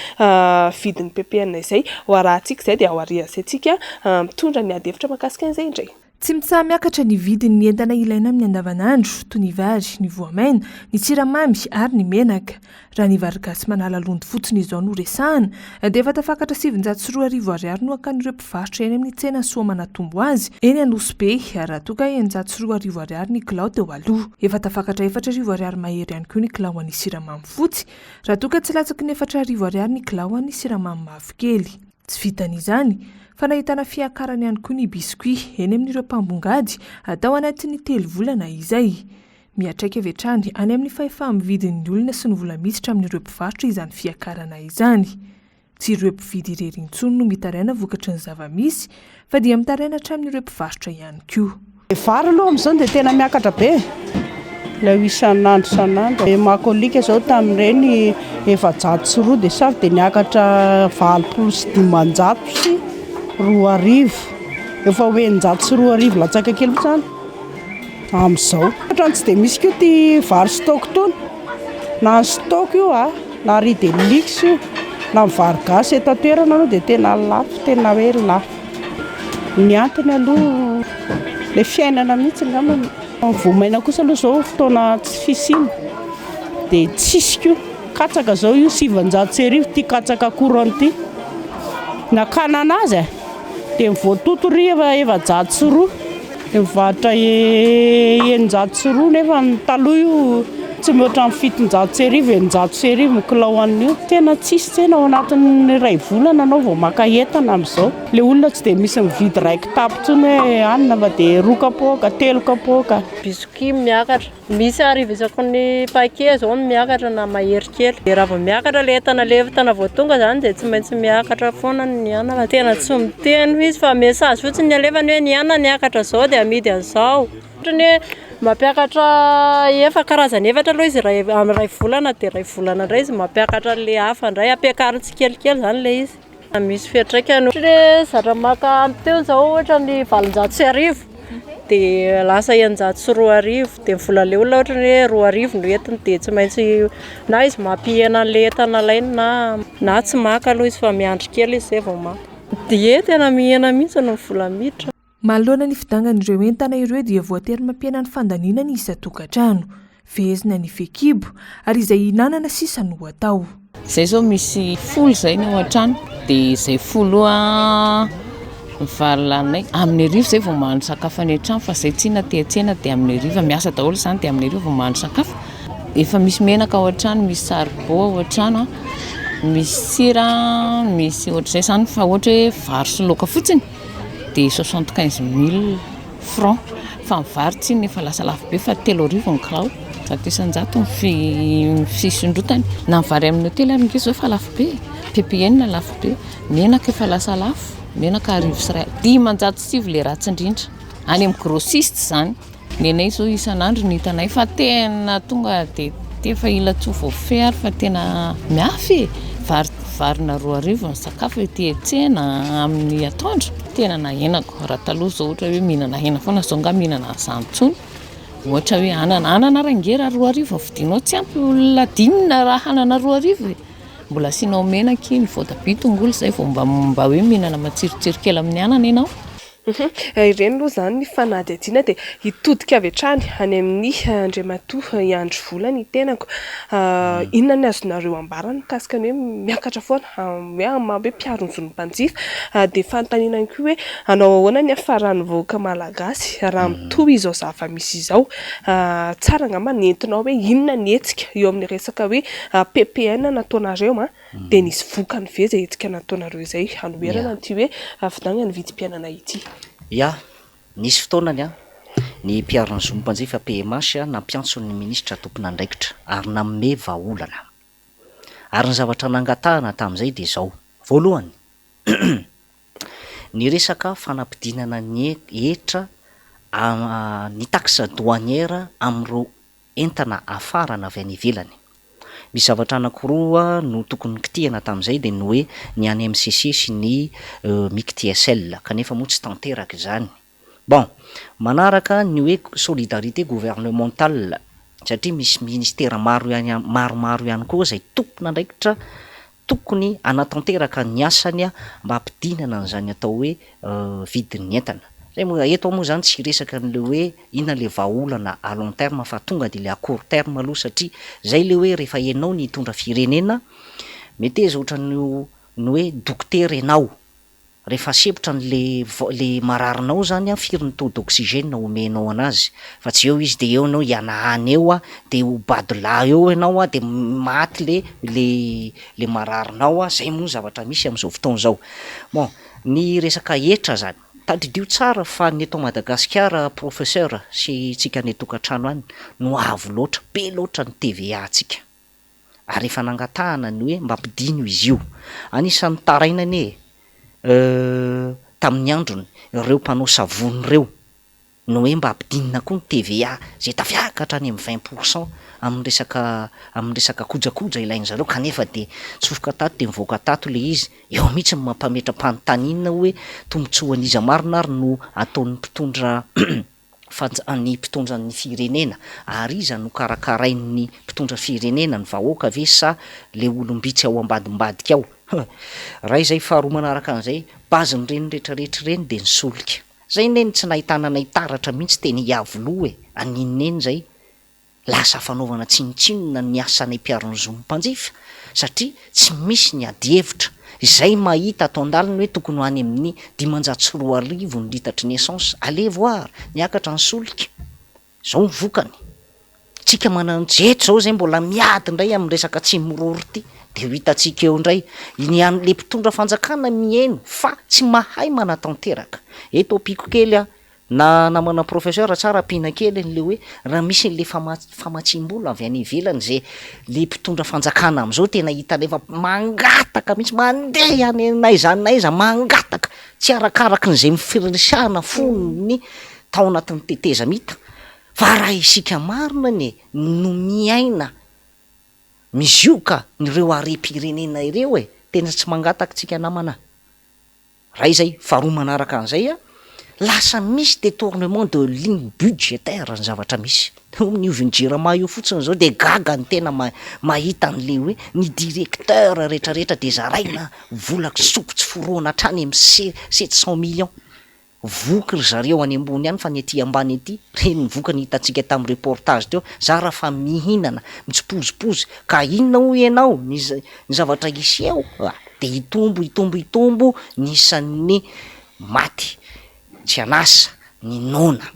vidin'ny ppn izay. Ho arahantsika izay dia aorian'izay tsika mitondra ny ady hevitra mahakasika an'izay indray. Tsy mitsaha-miakatra ny vidin'ny entana ilaina amin'ny andavanandro, toy ny vary, ny voamaina, ny siramamy ary ny menaka. Raha ny vary gasy manala londy fotsiny izao no resahana, dia efa tafakatra 2900 ariary no hakan'ireo mpivarotra eny amin'ny tsena Soamanatombo azy, eny Anosibe, raha toa ka 2600 ariary ny kilao teo aloha. Efa tafakatra 4000 ariary mahery ihany koa ny kilao an'ny siramamy fotsy, raha toa ka tsy latsaky ny 4000 ariary ny kilao an'ny siramamy mavokely. Tsy vitan'izany, fa nahitana fiakarany ihany koa ny biscuit eny amin'ireo mpambongady tao anatin'ny telo volana izay. Miantraika avy hatrany any amin'ny fahefaha-mividin'ny olona sy ny vola miditra amin'ireo mpivarotra izany fiakarana izany. Tsy ireo mpividy irery intsony no mitaraina vokatry ny zava-misy fa dia mitaraina hatramin'ireo mpivarotra ihany koa. Ny vary aloha amin'izao dia tena miakatra be e, ilay ho isan'andro isan'andro. Ny makolika izao tamin'ireny 402 dia sary dia niakatra 2080, efa ho 2600 latsaka kely mihitsy izany. Amin'izao. Ohatran'ny tsy dia misy koa ity vary stock itony, na ny stock io a, na riz de luxe io, na ny vary gasy eto an-toerana aloha dia tena lafo, tena hoe lafo. Ny antony aloha ilay fiainana mihitsy angamba. Ny voamaina kosa aloha izao fotoana tsy fisiana dia tsisy koa. Katsaka izao io 1900 ity katsaka courant ity, nakana an'azy e, dia ny voatoto ry efa 204. Mivarotra 600 nefa ny taloha io tsy mihoatra ny 1700, 1600 ny kilao an'io. Tena tsisy tsena ao anatin'ny iray volana anao vao maka entana amin'izao. Ilay olona tsy dia misy mividy iray kitapo intsony hoe hanina fa dia roa kapoaka, telo kapoaka. Biscuit miakatra. Misy arivo isaky ny paquet zao no miakatra na mahery kely. Dia raha vao miakatra ilay entana, ilay entana vao tonga izany dia tsy maintsy miakatra foana ny anana. Fa tena tsy miteny izy fa message fotsiny no alefany hoe ny anana niakatra izao dia amidy an'izao. Ohatran'ny hoe mampiakatra efa karazany efatra aloha izy iray amin'ny iray volana dia iray volana indray izy mampiakatra an'ilay hafa indray. Ampiakariny tsikelikely izany ilay izy. Misy fiantraikany ohatra hoe zatra maka ampy teo izao ohatra ny 1800 dia lasa 2600 dia ny vola le olona ohatra ny hoe 2000 no entiny dia tsy maintsy na izy mampihena an'ilay entana alainy na na tsy maka aloha izy fa miandry kely izy izay vao maka. Dia tena mihena mihitsy ny vola miditra. Manoloana ny fidangan'ireo entana ireo dia voatery mampihena ny fandaniana ny isan-tokantrano. Fehezina ny fehikibo ary izay hihinanana sisa no atao. Izay zao misy folo izay ny ao an-trano dia izay folo io ny vary laninay. Amin'ny hariva izay vao mahandro sakafo any an-trano fa izay tsinona aty an-tsena dia amin'ny hariva miasa daholo izany dia amin'ny hariva vao mahandro sakafo. Efa misy menaka ao an-trano, misy saribao ao an-trano, misy sira, misy ohatr'izay izany fa ohatra hoe vary sy laoka fotsiny dia 75 mille francs fa ny vary tsinona efa lasa lafo be fa 3000 ny kilao, 100% ny fi- fisondrotany. Na ny vary amin'ny hotely ary ange izao efa lafo be e, PPN lafo be, menaka efa lasa lafo, menaka 1100, 501 ilay ratsy indrindra, any amin'ny grossiste izany. Ny anay izao isan'andro no hitanay fa tena tonga dia efa ila tsy ho voafehy ary fa tena mihafy e! Vary varina 2000 ny sakafo ety an-tsena amin'ny atoandro, tena nahenako. Raha taloha izao ohatra hoe mihinana hena foana, izao angaha mihinana an'izany intsony. Ohatra hoe anana, anana ary ange raha 2000 no vidinao tsy ampy olona dimy na raha hanana 2000 e! Mbola asianao menaka iny, voatabia, tongolo izay vao mba mba hoe mihinana matsirotsiro kely amin'ny anana ianao. Ireny aloha izany ny fanadihadiana dia hitodika avy hatrany any amin'ny Andriamatoa Iandry Vola ny tenako. Inona ny azonareo ambara mikasika ny hoe miakatra foana hoe amin'ny maha hoe mpiaro ny zon'ny mpanjifa? Dia fanontaniana ihany koa hoe hanao ahoana ny hiafaran'ny vahoaka malagasy raha mitohy izao zava-misy izao? Tsara angamba ny entinao hoe inona ny hetsika eo amin'ny resaka hoe PPN nataonareo an? Dia nisy vokany ve izay hetsika nataonareo izay hanoherana an'ity hoe fidangan'ny vidim-piainana ity? Ya, nisy fotoanany an, ny mpiaro ny zon'ny mpanjifa PMH nampiantso ny minisitra tompon'andraikitra ary nanome vahaolana. Ary ny zavatra nangatahana tamin'izay dia izao, voalohany, ny resaka fanampidinana ny hetra ny taxe douanière amin'ireo entana hafarana avy any ivelany. Misy zavatra anankiroa no tokony nokitihana tamin'izay dia ny hoe ny any MCC sy ny Mictsl kanefa moa tsy tanteraka izany. Bon, manaraka ny hoe solidarité gouvernementale satria misy ministera maro ihany maromaro ihany koa izay tompon'andraikitra Tokony hanatanteraka ny asany mba hampidinana an'izany atao hoe vidin'ny entana. Zay moa, eto aho moa izany tsy hiresaka an'ilay hoe inona ilay vahaolana à long terme fa tonga dia ilay à court terme aloha satria zay ilay hoe rehefa ianao ny hitondra firenena, meteza ohatran'ny ny hoe dokotera ianao. Rehefa asempotra ny le le mararinao zany an, firy ny taux d'oxygène omenao anazy? Fa tsy eo izy de eo enao hihanahana eo an, de ho bado lahy eo enao an, de maty le le le mararinao an, zay moa ny zavatra misy am'zao fotoana zao. Bon, ny resaka hetra zany, tadidio tsara fa ny eto Madagasikara professeur sy tsika any an-tokantrano any no avo loatra, be loatra ny TVA tsika. ary efa nangatahana ny hoe mba ampidino izy io. Anisan'ny nitaraina anie e tamin'ny androny ireo mpanao savony ireo ny hoe mba ampidinina koa ny TVA izay tafiakatra any amin'ny 20 pour cent amin'ny resaka amin'ny resaka kojakoja ilain-dry zareo kanefa dia tsofoka tato dia mivoaka tato ilay izy. Eo mihitsy no mampametra-panontaniana hoe tombontsoan'iza marina ary no ataon'ny mpitondra fa ny mpitondra ny firenena, ary iza no karakarain'ny mpitondra firenena, ny vahoaka ve sa le olom-bitsy ao ambadimbadika ao? Huh! Raha izay faharoa manaraka an'izay, base-n'ireny retraretra ireny dia ny solika. Zay neny tsy nahitana anay taratra mihitsy teny Iavoloha e! An'inona eny zay? Lasa fanaovana tsinontsinona ny asanay mpiaro ny zon'ny mpanjifa satria tsy misy ny adihevitra. Izay mahita ato an-dalana hoe tokony ho any amin'ny 2500 ny litatry ny essence, allez voir, miakatra ny solika. Izao ny vokany. Tsika manan-jejo izao izay mbola miady indray amin'ny resaka Tsimiroro ity dia ho hitantsika eo indray. Ny an'ilay mpitondra fanjakana mihaino fa tsy mahay manatanteraka. Eto ampiako kely aho, Na namana professeur tsara ampiana kely an'le hoe raha misy an'le famatsiam-bola avy any ivelany ze le mpitondra fanjakana am'zao tena hitana efa mangataka mihitsy mandeha any n'aiza n'aiza mangataka tsy arakaraky ny ze mifiresahana fony tao anatin'ny tetezamita fa raha isika marina anie no miaina mizioka ireo harem-pirenena ireo e tena tsy mangataka tsika namana. Ray izay, faharoa manaraka an'izay a, Lasa misy detournement de ligne budgétaire ny zavatra misy. Eo amin'ny ovin'ny jirama io fotsiny izao dia gaga ny tena mahita an'ilay hoe ny directeur rehetrarehetra dia zaraina vola kisoko tsy forohana hatrany amin'ny 700 millions. Voky ry zareo any ambony any fa ny aty ambany aty, ireny ny vokany hitantsika tamin'ny reportage teo, zara fa mihinana, mitsipozipozy, ka inona hoy ianao ny ny zavatra hiseho? Dia hitombo hitombo hitombo ny isan'ny maty tsy an'asa, ny noana.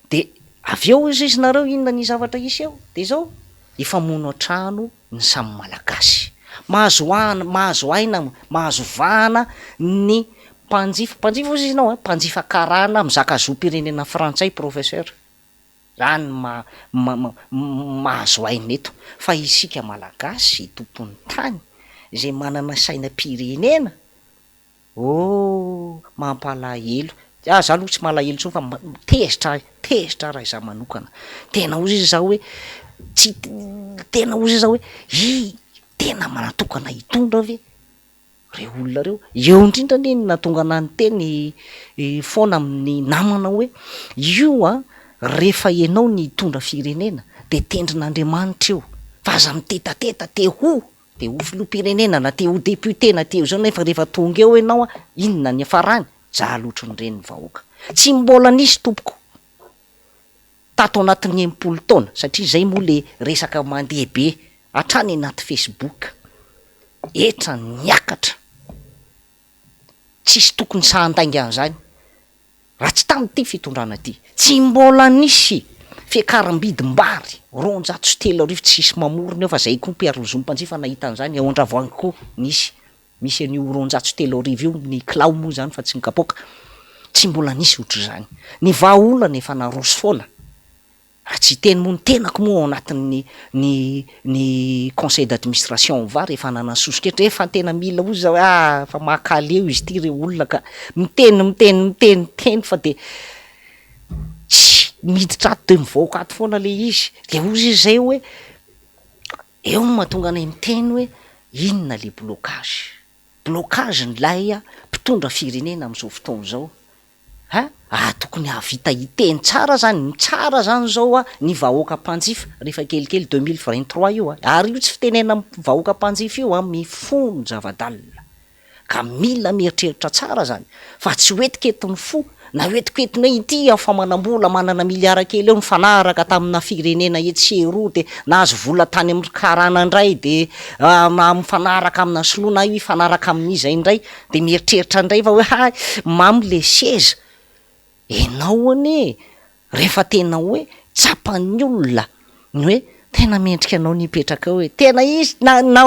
Dia avy eo hozy izy nareo inona ny zavatra hiseho? Dia izao, hifamono an-trano ny samy Malagasy. Mahazo an, mahazo aina, mahazo vahana ny mpanjifa, mpanjifa hozy izy nao an, mpanjifa karana mizaka zom-pirenena frantsay professeur. Zany ny maha, ma, ma, mahazo aina eto. Fa isika Malagasy tompon'ny tany, izay manana sainam-pirenena, Oh! Mampalahelo. Ah, za aloha tsy malahelo intsony fa tezitra aho, tezitra aho raha izaho manokana. Tena hozy izy za hoe tsy tena hozy izy za hoe i tena manatokana hitondra ve reo olona reo? Eo indrindra anie no nahatonga anah niteny foana amin'ny namana hoe io an rehefa ianao ny hitondra firenena de tendrin'Andriamanitra io fa aza mitetateta te ho Te ho filoham-pirenena na te ho député na te ho zao nefa rehefa tonga eo ianao an, inona ny hiafarany? Jaly ohatran'ireny ny vahoaka. Tsy mbola nisy tompoko tato anatin'ny 60 taona satria izay moa le resaka mandeha be hatrany anaty facebook, hetra niakatra, tsisy tokony sahy handainga an'izany. Raha tsy tamin'ity fitondrana ity, tsy mbola nisy fiakaram-bidim-bary 33 tsisy mamorona eo fa zay koa mpiaro ny zon'ny mpanjifa nahita an'izany, ao Andravoahangy koa nisy, misy an'io 203 io, ny kilao moa izany fa tsy ny kapoaka, tsy mbola nisy ohatr'izany. Ny vahaolana efa naroso foana. Raha tsy hiteny moa ny tenako moa ao anatin'ny ny ny conseil d'administration var efa hanana soso-kevitra efa tena mila hozy za hoe ah fa makaleo izy ity re olona ka, miteny miteny miteny miteny fa de tsy miditra ato de mivoaka ato foana le izy, de hozy izy zay hoe eo no mahatonga anay miteny hoe inona le blocage, blocage n'ilay mpitondra firenena amin'izao fotoana izao. Ha? Ah tokony hahavita hiteny tsara zany, mitsara zany zao a ny vahoaka mpanjifa rehefa kelikely 2023 io a, ary io tsy fitenena vahoaka mpanjifa io a, mifono zava-dalina, ka mila mieritreritra tsara zany fa tsy hoetiketin'ny fo na hoetiketina hoe ity aho fa manam-bola manana miliara kely eo nifanaraka tamina firenena etsy sy eroa de nahazo vola tany amin'ny karana indray de mifanaraka amina sinoa na io hifanaraka amin'iza indray De mieritreritra ndray fa hoe hay mamy le seza, enao anie rehefa tena hoe tsapan'ny olona ny hoe tena mendrika anao ny hipetraka eo e, tena izy na na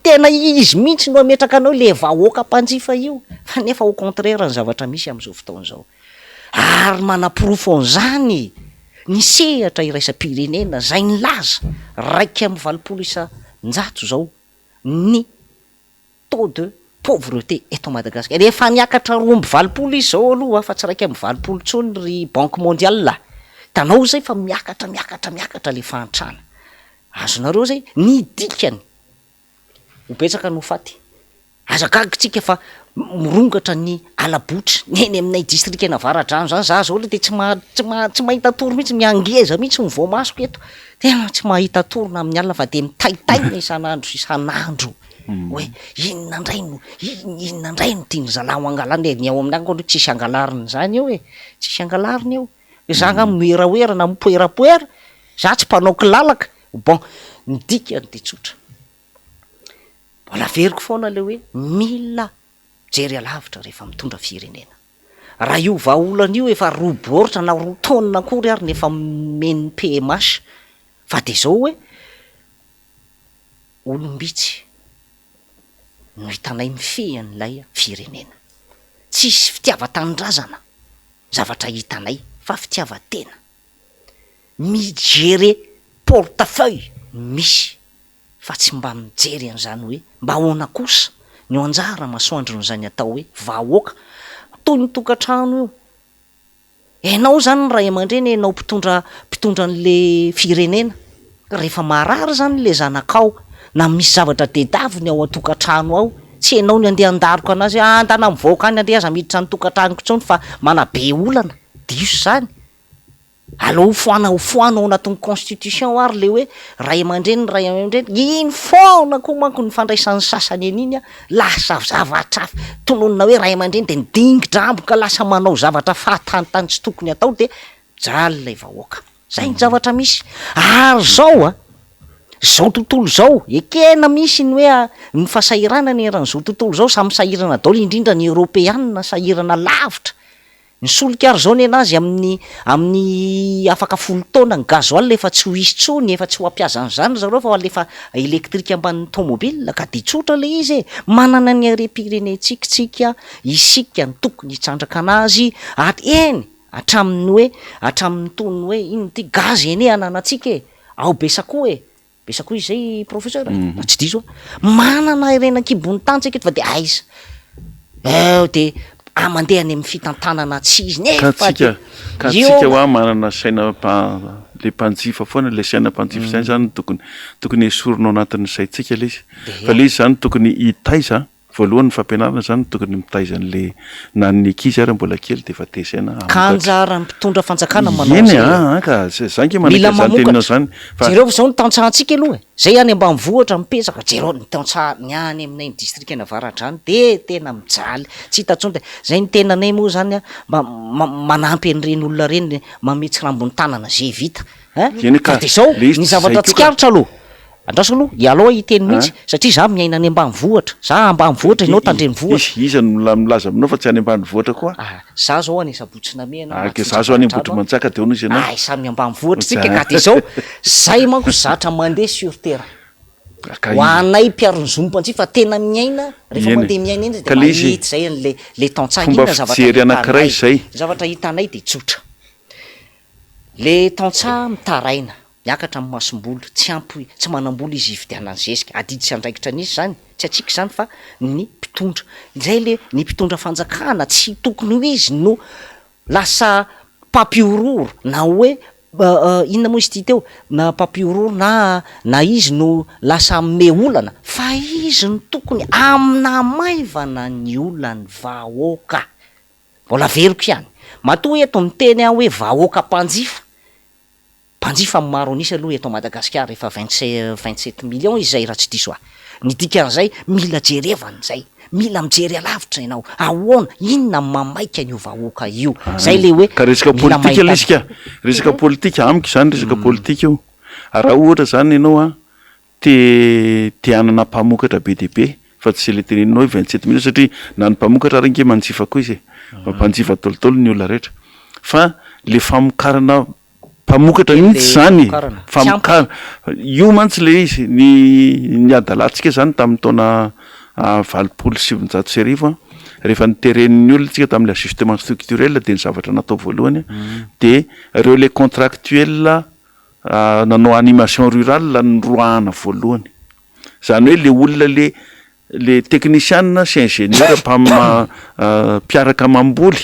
tena izy mihitsy no hametraka anao le vahoaka mpanjifa io, fa nefa au contraire ny zavatra misy amin'izao fotoana izao, ary manaporofo an'izany ny sehatra iraisam-pirenena izay nilaza 81% izao ny taux de pauvreté eto Madagasikara. Efa niakatra 82 izy zao aloha fa tsy 81 intsony ry banque mondiale a! Hitanao zay fa miakatra miakatra miakatra le fahantrana. Azonareo zay? Ny dikany, ho betsaka no ho faty. Aza gaga tsika fa mirongatra ny ala-botry ny eny aminay distrikan'Avaradrano zany, za zao aloha de tsy maha tsy maha tsy mahita tory mihitsy, mihangeza mihitsy ny voamasoko eto, tena tsy mahita tory na amin'ny alina fa de mitaintaina isan'andro isan'andro. Hoe inona indray no, inona indray no tian'ny zalahy ho angalarina e, ny ao aminay aloha tsisy angalarina izany eo e, tsisy angalarina eo, za angaha mioeraoera na mipoerapoera, za tsy mpanao kilalaka, bon, ny dikany de tsotra, mbola averiko foana le hoe mila mijery alavitra rehefa mitondra firenena, raha io vahaolana io efa roa baoritra na roa taonina akory ary ny efa nomen'ny PMH, fa de zao hoe. Olom-bitsy no hitanay mifehy an'ilay firenena. Tsisy fitiavan-tanindrazana zavatra hitanay fa fitiavan-tena. Mi-gerer porte-feuille no misy fa tsy mba mijery an'izany hoe mba ahoana kosa ny anjara masoandron'izany atao hoe vahoaka toy ny tokantrano io. Enao zany ny ray aman-dreny, enao mpitondra mpitondra an'le firenena, rehefa marary zany le zanakao na misy zavatra dedaviny ao an-tokantrano ao, Tsy enao ny andeha handaroka anazy hoe ah ndana mivoaka any andre aza miditra ny tokantranoko intsony fa manabe olana. Diso zany. Aleo ho foana ho foana ao anatin'ny constitution ary le hoe ray aman-dreny ny ray aman-dreny, iny foana koa manko ny fandraisan'ny sasany an'iny an, lasa zavatra hafa, tononina hoe ray aman-dreny de midingi-drambo ka lasa manao zavatra fahatanitany tsy tokony atao de mijaly ilay vahoaka. Zay ny zavatra misy. Ary zao an, zao tontolo zao, ekena misy ny hoe ny fahasahiranana eran'izao tontolo izao, samy sahirana daholo indrindra ny eoropeanina sahirana lavitra Ny solika ary zao nenazy amin'ny amin'ny afaka folo taona ny gasoil efa tsy ho hisy tsony, efa tsy ho ampiasa an'izany ry zareo fa ho alefa électrique ambanin'ny tomobile ka dia tsotra le izy e! Manana ny harem-pirenentsika tsika, isika no tokony hitrandraka anazy ary eny hatramin'ny hoe hatramin'ny tony hoe inona ity gaz anie ananantsika e! Ao Besakoa e! Betsaka koa izy zay professeur e, raha tsy diso aho. Manana harena an-kibon'ny tany tsika eto fa de aiza? Eo de ah mandeha any amin'ny fitantanana tsy izy Ka nefa tsika de ka eo tsika hoa manana saina mpa le mpanjifa foana, le saina mpanjifa zay zany no tokony tokony esorina ao anatin'ny saintsika le izy. Fa le izy zany tokony hitaiza Voalohany ny fampianarana zany tokony mitaiza an'le na ny ankizy ary mbola kely dia efa tezaina Ka hamokatra. anjaran'ny mpitondra fanjakana manao Eny an'izay e. aa ka za ange manaiky Mila an'izany teninao mamokatra. zany fa. Jereo fa zao ny tantsahantsika aloha e. Zay any ambanivohitra mipetraka, jereo ny tantsaha ny any aminay ny distrikan'Avaradrano de tena mijaly, tsy hita intsony de zay ny tenanay moa zany a mba manampy an'ireny olona ireny manome tsirambin'ny tanana ze vita ein. Eny Fa ka, de zao le izy ny tsy zay zavatra koa ka. tsikaritra aloha, Andraso aloha, ialao aho hiteny mihitsy satria za miaina any ambanivohitra, za ambanivohitra ianao tandrenivohitra. Iza no milaza aminao fa tsy any ambanivohitra koa? Ah, za zao any Sabotsy Namehana Ah, ka za zao any Ambohitrimanjaka de ahoana izy ianao? Ay, samy ambanivohitra tsika ka de zao, zay manko zatra mandeha sur terrain. Ka Ho anay mpiaro ny zon'ny mpanjifa tena miaina, rehefa Eny e. mandeha miaina eny izy de Ka le izy mahita zay an'le le tantsaha, fomba inona zavatra fijery anankiray hitanay, zay. ny zavatra hitanay de tsotra, le tantsaha mitaraina, Miakatra amin'ny masomboly, tsy ampy, tsy manam-bola izy hividianany zezika. Adidy sy andraikitra an'iza izany? Tsy antsika izany fa ny mpitondra. Izay le ny mpitondra fanjakana tsy tokony ho izy no lasa mpampihorohoro na hoe inona moa izy ity teo, na mpampihorohoro na na izy no lasa hanome olana fa izy no tokony haminamaivana ny olan'ny vahoaka. Mbola averiko ihany, matoa eto miteny aho hoe vahoaka mpanjifa, Mpanjifa ny maro an'isa aloha eto Madagasikara efa 27 millions izy izay raha tsy diso ahy. Ny dikan'izay mila jerevana izay, mila mijery alavitra ianao, ahoana, inona no mamaika an'io vahoaka io, izay le hoe Ka resaka mila politika mahita. ilay izy ka, resaka politika, amiko izany resaka politika io, raha ohatra izany ianao an, Te te hanana mpamokatra be dia be fa tsy le teneninao hoe 27 millions satria na ny mpamokatra ary ange manjifa koa izy e! Mpanjifa daholo ny olona rehetra fa le famokarana mpamokatra mihitsy zany e! Famokarana io mantsy le izy ny ny adalantsika zany tamin'ny taona 1980 an rehefa noteren'ny olona tsika tamin'le ajustement structurel dia ny zavatra natao voalohany dia reo le contractuel Nanao animation rurale noroahana voalohany. Izany hoe le olona le le teknisiana sy ingénieur mpiaraka mamboly,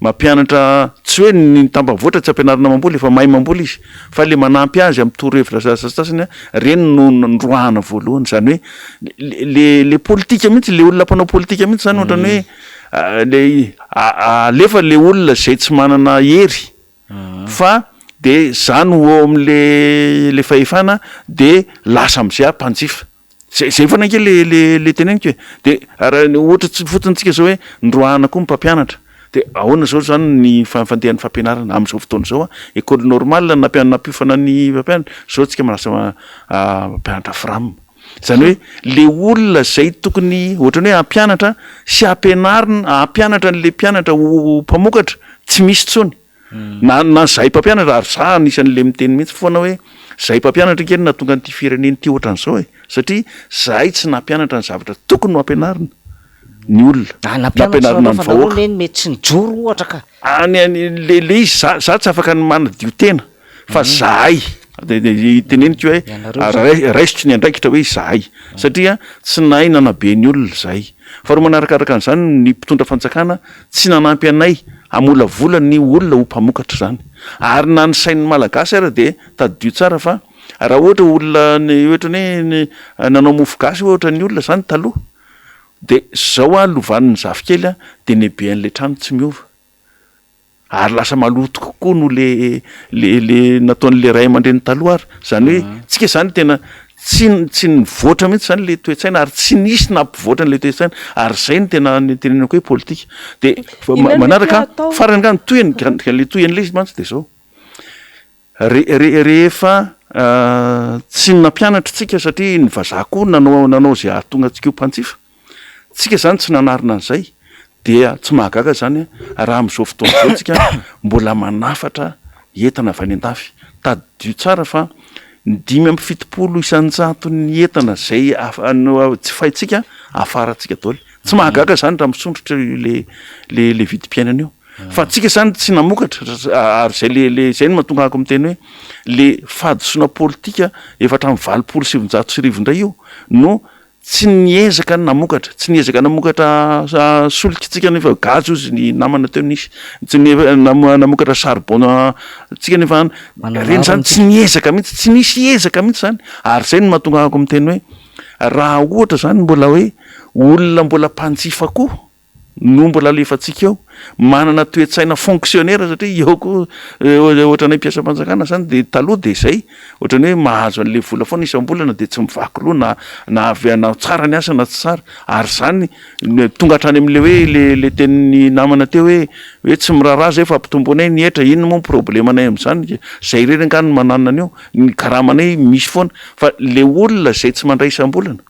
mampianatra tsy hoe ny tambanivohitra tsy ampianarina mamboly efa mahay mamboly izy fa le manampy azy amin'ny torohevitra sasantsasany reny no noroahana voalohany. Izany hoe le le politika mihitsy le olona mpanao politika mihitsy zany ohatran'ny hoe le alefa le olona izay tsy manana hery Fa de za no eo amle le fahefana de lasa amzay aho mpanjifa. Zay zay foana ange le le le teneniko e. De raha ny ohatra tsy fotsiny tsika zao hoe noroahana koa ny mpampianatra de ahoana zao zany ny fandehan'ny fampianarana amzao fotoana zao an, école normale nampi- nampiofana ny mpampianatra, zao tsika lasa mampianatra fram. Zany hoe le olona zay tokony ohatran'ny hoe hampianatra sy hampianarina hampianatra an'le mpianatra ho mpamokatra tsy misy intsony. Na na zahay mpampianatra ary za anisan'le miteny mihitsy foana hoe zahay mpampianatra ange no nahatonga an'ity firenena ity ohatran'izao e! Satria zahay tsy nampianatra ny zavatra tokony ho ampianarina ny olona, Ah, nampianatra nampianarina nareo ny fa nareo vahoaka. le mety tsy nijoro ohatra ka. Any any le le izy za za tsy afaka ny manadio tena fa zahay de de teneniko hoe Ianareo zany. raisiko ny andraikitra hoe izahay satria tsy nahay nanabe ny olona izahay. Faharoa manarakaraka an'izany ny mpitondra fanjakana tsy nanampy anay hamolavola ny olona ho mpamokatra izany. Ary na ny sain'ny Malagasy ara dia tadidio tsara fa raha ohatra olona ny ohatra ny hoe nanao mofo gasy ohatra ny olona izany taloha. De zao a lovan'ny zafikely a de ny habean'le trano tsy miova. Ary lasa maloto kokoa noho le le le nataon'le ray aman-dreny taloha ary. Zany hoe tsika zany tena tsy tsy nivoatra mihitsy zany le toe-tsaina ary tsy nisy nampivoatra an'le toe-tsaina ary zay no tena nitenenako hoe politika. De Inona no mety manaraka hatao? farany angaha ny tohiny ka le tohin'le izy mantsy de zao, re- re- rehefa tsy nampianatra tsika satria ny vazaha koa nanao nanao zay hahatonga antsika ho mpanjifa, Tsika zany tsy nanarina an'izay dia tsy mahagaga zany raha amin'izao fotoana izao tsika mbola manafatra entana avy any an-dafy. Tadidio tsara fa ny 75 isan-jaton'ny entana izay jifaintsika afarantsika daholo. Tsy mahagaga zany raha misondrotra io le le le vidim-piainana io. Fa tsika zany tsy namokatra ary zay le le zay no mahatonga ahako miteny hoe le fahadisoana politika efa hatramin'ny 1980 indray io no Tsy niezaka namokatra, tsy niezaka namokatra solika tsika nefa gaz ozy ny namana teo nisy, tsy namokatra charbon tsika nefa any, reny zany tsy niezaka mihitsy, tsy nisy ezaka mihitsy zany, ary zay no mahatonga ahako miteny hoe raha ohatra zany mbola hoe olona mbola mpanjifa koa no mbola alefantsika eo, manana toe-tsaina fonctionnaire satria eo koa ohatranay mpiasam-panjakana zany de taloha de zay, ohatran'ny hoe mahazo an'le vola foana isam-bolana de tsy mivaky loha na na avy na tsara ny asa na tsy tsara, ary zany tonga hatrany am'le hoe le le tenin'ny namana teo hoe hoe tsy miraharaha zay fa ampitomboinay ny hetra, inona moa ny problemanay am'zany, zay irery angaha no mananona an'io, ny karamanay misy foana, fa le olona zay tsy mandray isam-bolana.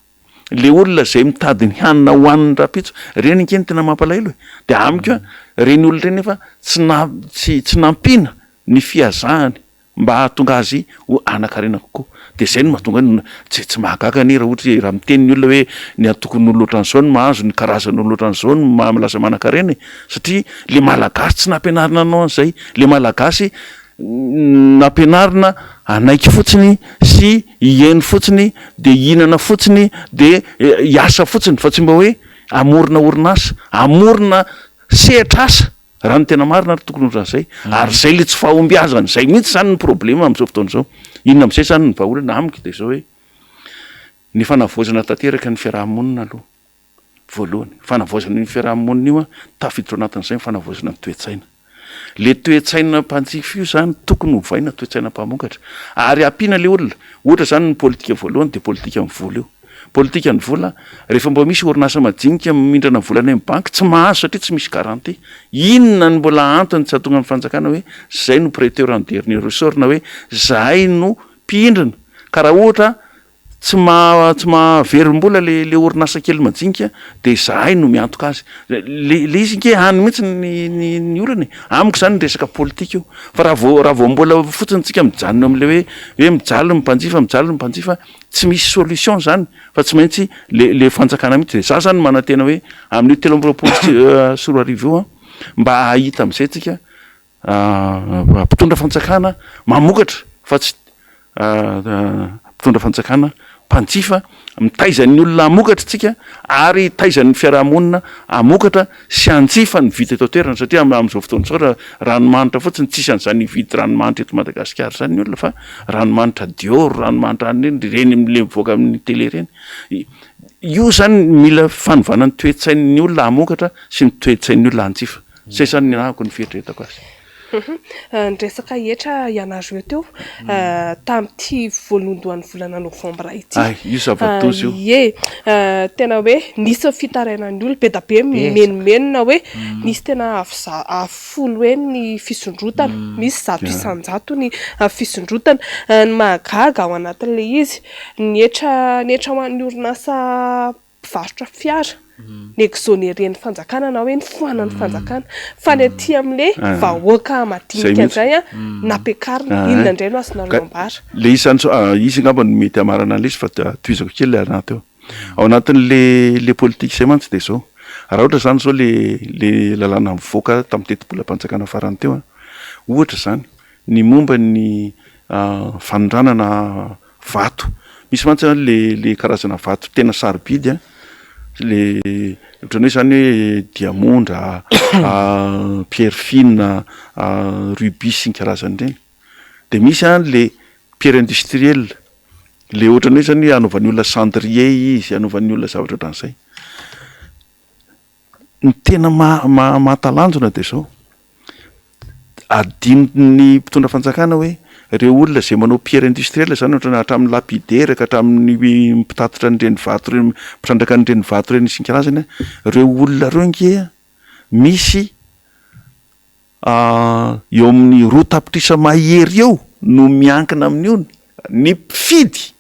Le olona zay mitady ny hanina hohaniny rahampitso, reny ange no tena mampalahelo e! De amiko an, reny olona reny nefa tsy na tsy tsy nampiana ny fihazahany mba hahatonga azy ho hanan-karena kokoa. De zay no mahatonga hoe tsy tsy mahagaga anie raha ohatra hoe raha miteny ny olona hoe ny antokon'olona ohatran'izao no mahazo, ny karazan'olona ohatran'izao no maha lasa manan-karena e! Satria le malagasy tsy nampianarina hanao an'izay, le malagasy nampianarina hanaiky fotsiny sy hihaino fotsiny dia hihinana fotsiny dia hiasa fotsiny fa tsy mba hoe hamorona orinasa, hamorona sehatr'asa raha ny tena marina ary tokony ohatran'izay ary izay le tsy fahombiazana izay mihitsy izany ny problema amin'izao fotoana izao. Inona amin'izay izany ny vahaolana? Amiko dia izao hoe ny fanavaozana tanteraka ny fiaraha-monina aloha. Voalohany, fanavaozana io fiaraha-monina io an, tafiditra ao anatin'izay ny fanavaozana ny toe-tsaina. Le toe-tsaina mpanjifa io zany tokony hovaina toe-tsaina mpamokatra. Ary ampiana le olona. Ohatra zany ny politika voalohany dia politikan'ny vola io. Politikan'ny vola, rehefa mba misy orinasa madinika mindrana vola any amin'ny banky, tsy mahazo satria tsy misy garantie. Inona no mbola antony tsy hahatonga ny fanjakana hoe zay no prêteur en dernier ressort na hoe zahay no mpihindrana. Ka raha ohatra Tsy maha tsy mahaverim-bola le le orinasa kely majinika de zahay no miantoka azy. Le le izy nge any mihitsy ny ny ny olana e. Amiko zany resaka politika io. Fa raha vao raha vao mbola fotsiny tsika mijanona eo am'le hoe hoe mijaly ny mpanjifa mijaly ny mpanjifa, tsy misy solution zany fa tsy maintsy le le fanjakana mihitsy. De za zany manantena hoe amin'io 2023 io an, mba hahita am'zay tsika Mpitondra fanjakana mamokatra fa tsy mpitondra fanjakana mpanjifa, mitaiza ny olona hamokatra isika ary hitaiza ny fiarahamonina hamokatra sy hanjifa ny vita eto an-toerana satria amin'izao fotoana izao raha ranomanitra fotsiny tsisy an'izany hividy ranomanitra eto Madagasikara izany ny olona fa ranomanitra Dior, ranomanitra any ireny, ireny le mivoaka amin'ny télé ireny. Io izany mila fanovana ny toe-tsain'ny olona hamokatra sy ny toe-tsain'ny olona hanjifa. Zay zany ny ahako ny fieritreretako azy. Niresaka hetra ianareo teo tamin'ity voalohandohan'ny volana novambra ity. Ay, io zava-doza io. Ie, tena hoe nisy ny fitarainan'ny olona, be dia be mimenomenona hoe nisy tena avo za- avo folo heny ny fisondrotana, misy 100% ny fisondrotana. Ny mahagaga ao anatin'ilay izy, ny hetra ny hetra ho an'ny orinasa mpivarotra fiara, ny exonerer-n'ny fanjakana na hoe nofoanan'ny fanjakana. Fa ny aty amin'le vahoaka madinika indray an, nampiakarina. Inona indray no azonareo ambara? Le izy zany sao, izy angamba no mety hamarana an'ilay izy fa tohizako kely le anahy teo. Ao anatin'le le politique izay mantsy dia izao, raha ohatra izany izao le le lalàna nivoaka tamin'ny tetibolam-panjakana farany teo an, ohatra izany ny momba ny fanondranana Vato. Misy mantsy an le le karazana vato tena sarobidy an, le ohatran'ny hoe zany hoe diamondra, pierre fine, rubis sy ny karazany ireny. De misy an le pierre industrielle, le ohatran'ny hoe zany anaovan'ny olona cendrier izy, anaovan'ny olona zavatra ohatran'izay. Ny tena maha maha mahatalanjona dia izao, adinon'ny mpitondra fanjakana hoe ireo olona izay manao pierre industrielle izany ohatrany hatramin'ny lapidaire ka hatramin'ny mpitatitra an'ireny vato ireny, mpitrandraka an'ireny vato ireny isan-karazany an, ireo olona ireo ange misy eo amin'ny roa tapitrisa mahery eo no miankina amin'io ny mpifidy.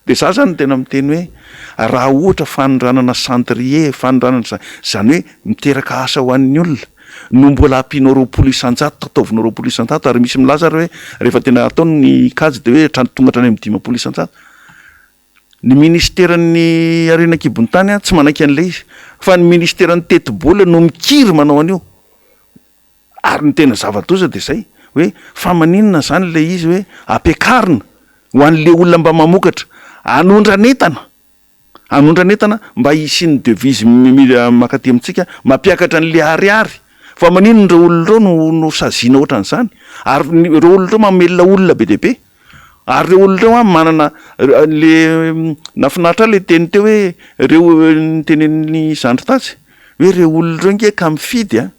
Dia za zany tena miteny hoe raha ohatra fanondranana cendrier, fanondranana za, zany hoe miteraka asa ho an'ny olona no mbola ampianao 20%, ataovinao 20% ary misy milaza ary hoe rehefa tena atao ny kajy dia hoe hatrany tonga hatrany amin'ny 50%. Ny ministeran'ny harena an-kibon'ny tany tsy manaiky an'ilay izy fa ny ministeran'ny tetibola no mikiry manao an'io. Ary ny tena zava-doza dia izay, hoe fa maninona izany ilay izy hoe ampiakarina ho an'ilay olona mba mamokatra, hanondran'entana, hanondran'entana mba hisian'ny devise mankaty amintsika mampiakatra an'ilay ariary, fa maninona ireo olona ireo no no saziana ohatran'izany, ary ny ireo olona ireo mamelona olona be dia be, ary ireo olona ireo an manana le nahafinaritra ahy ilay teny teo hoe ireo notenenin'i zandry tatsy hoe ireo olona ireo ange ka mifidy an.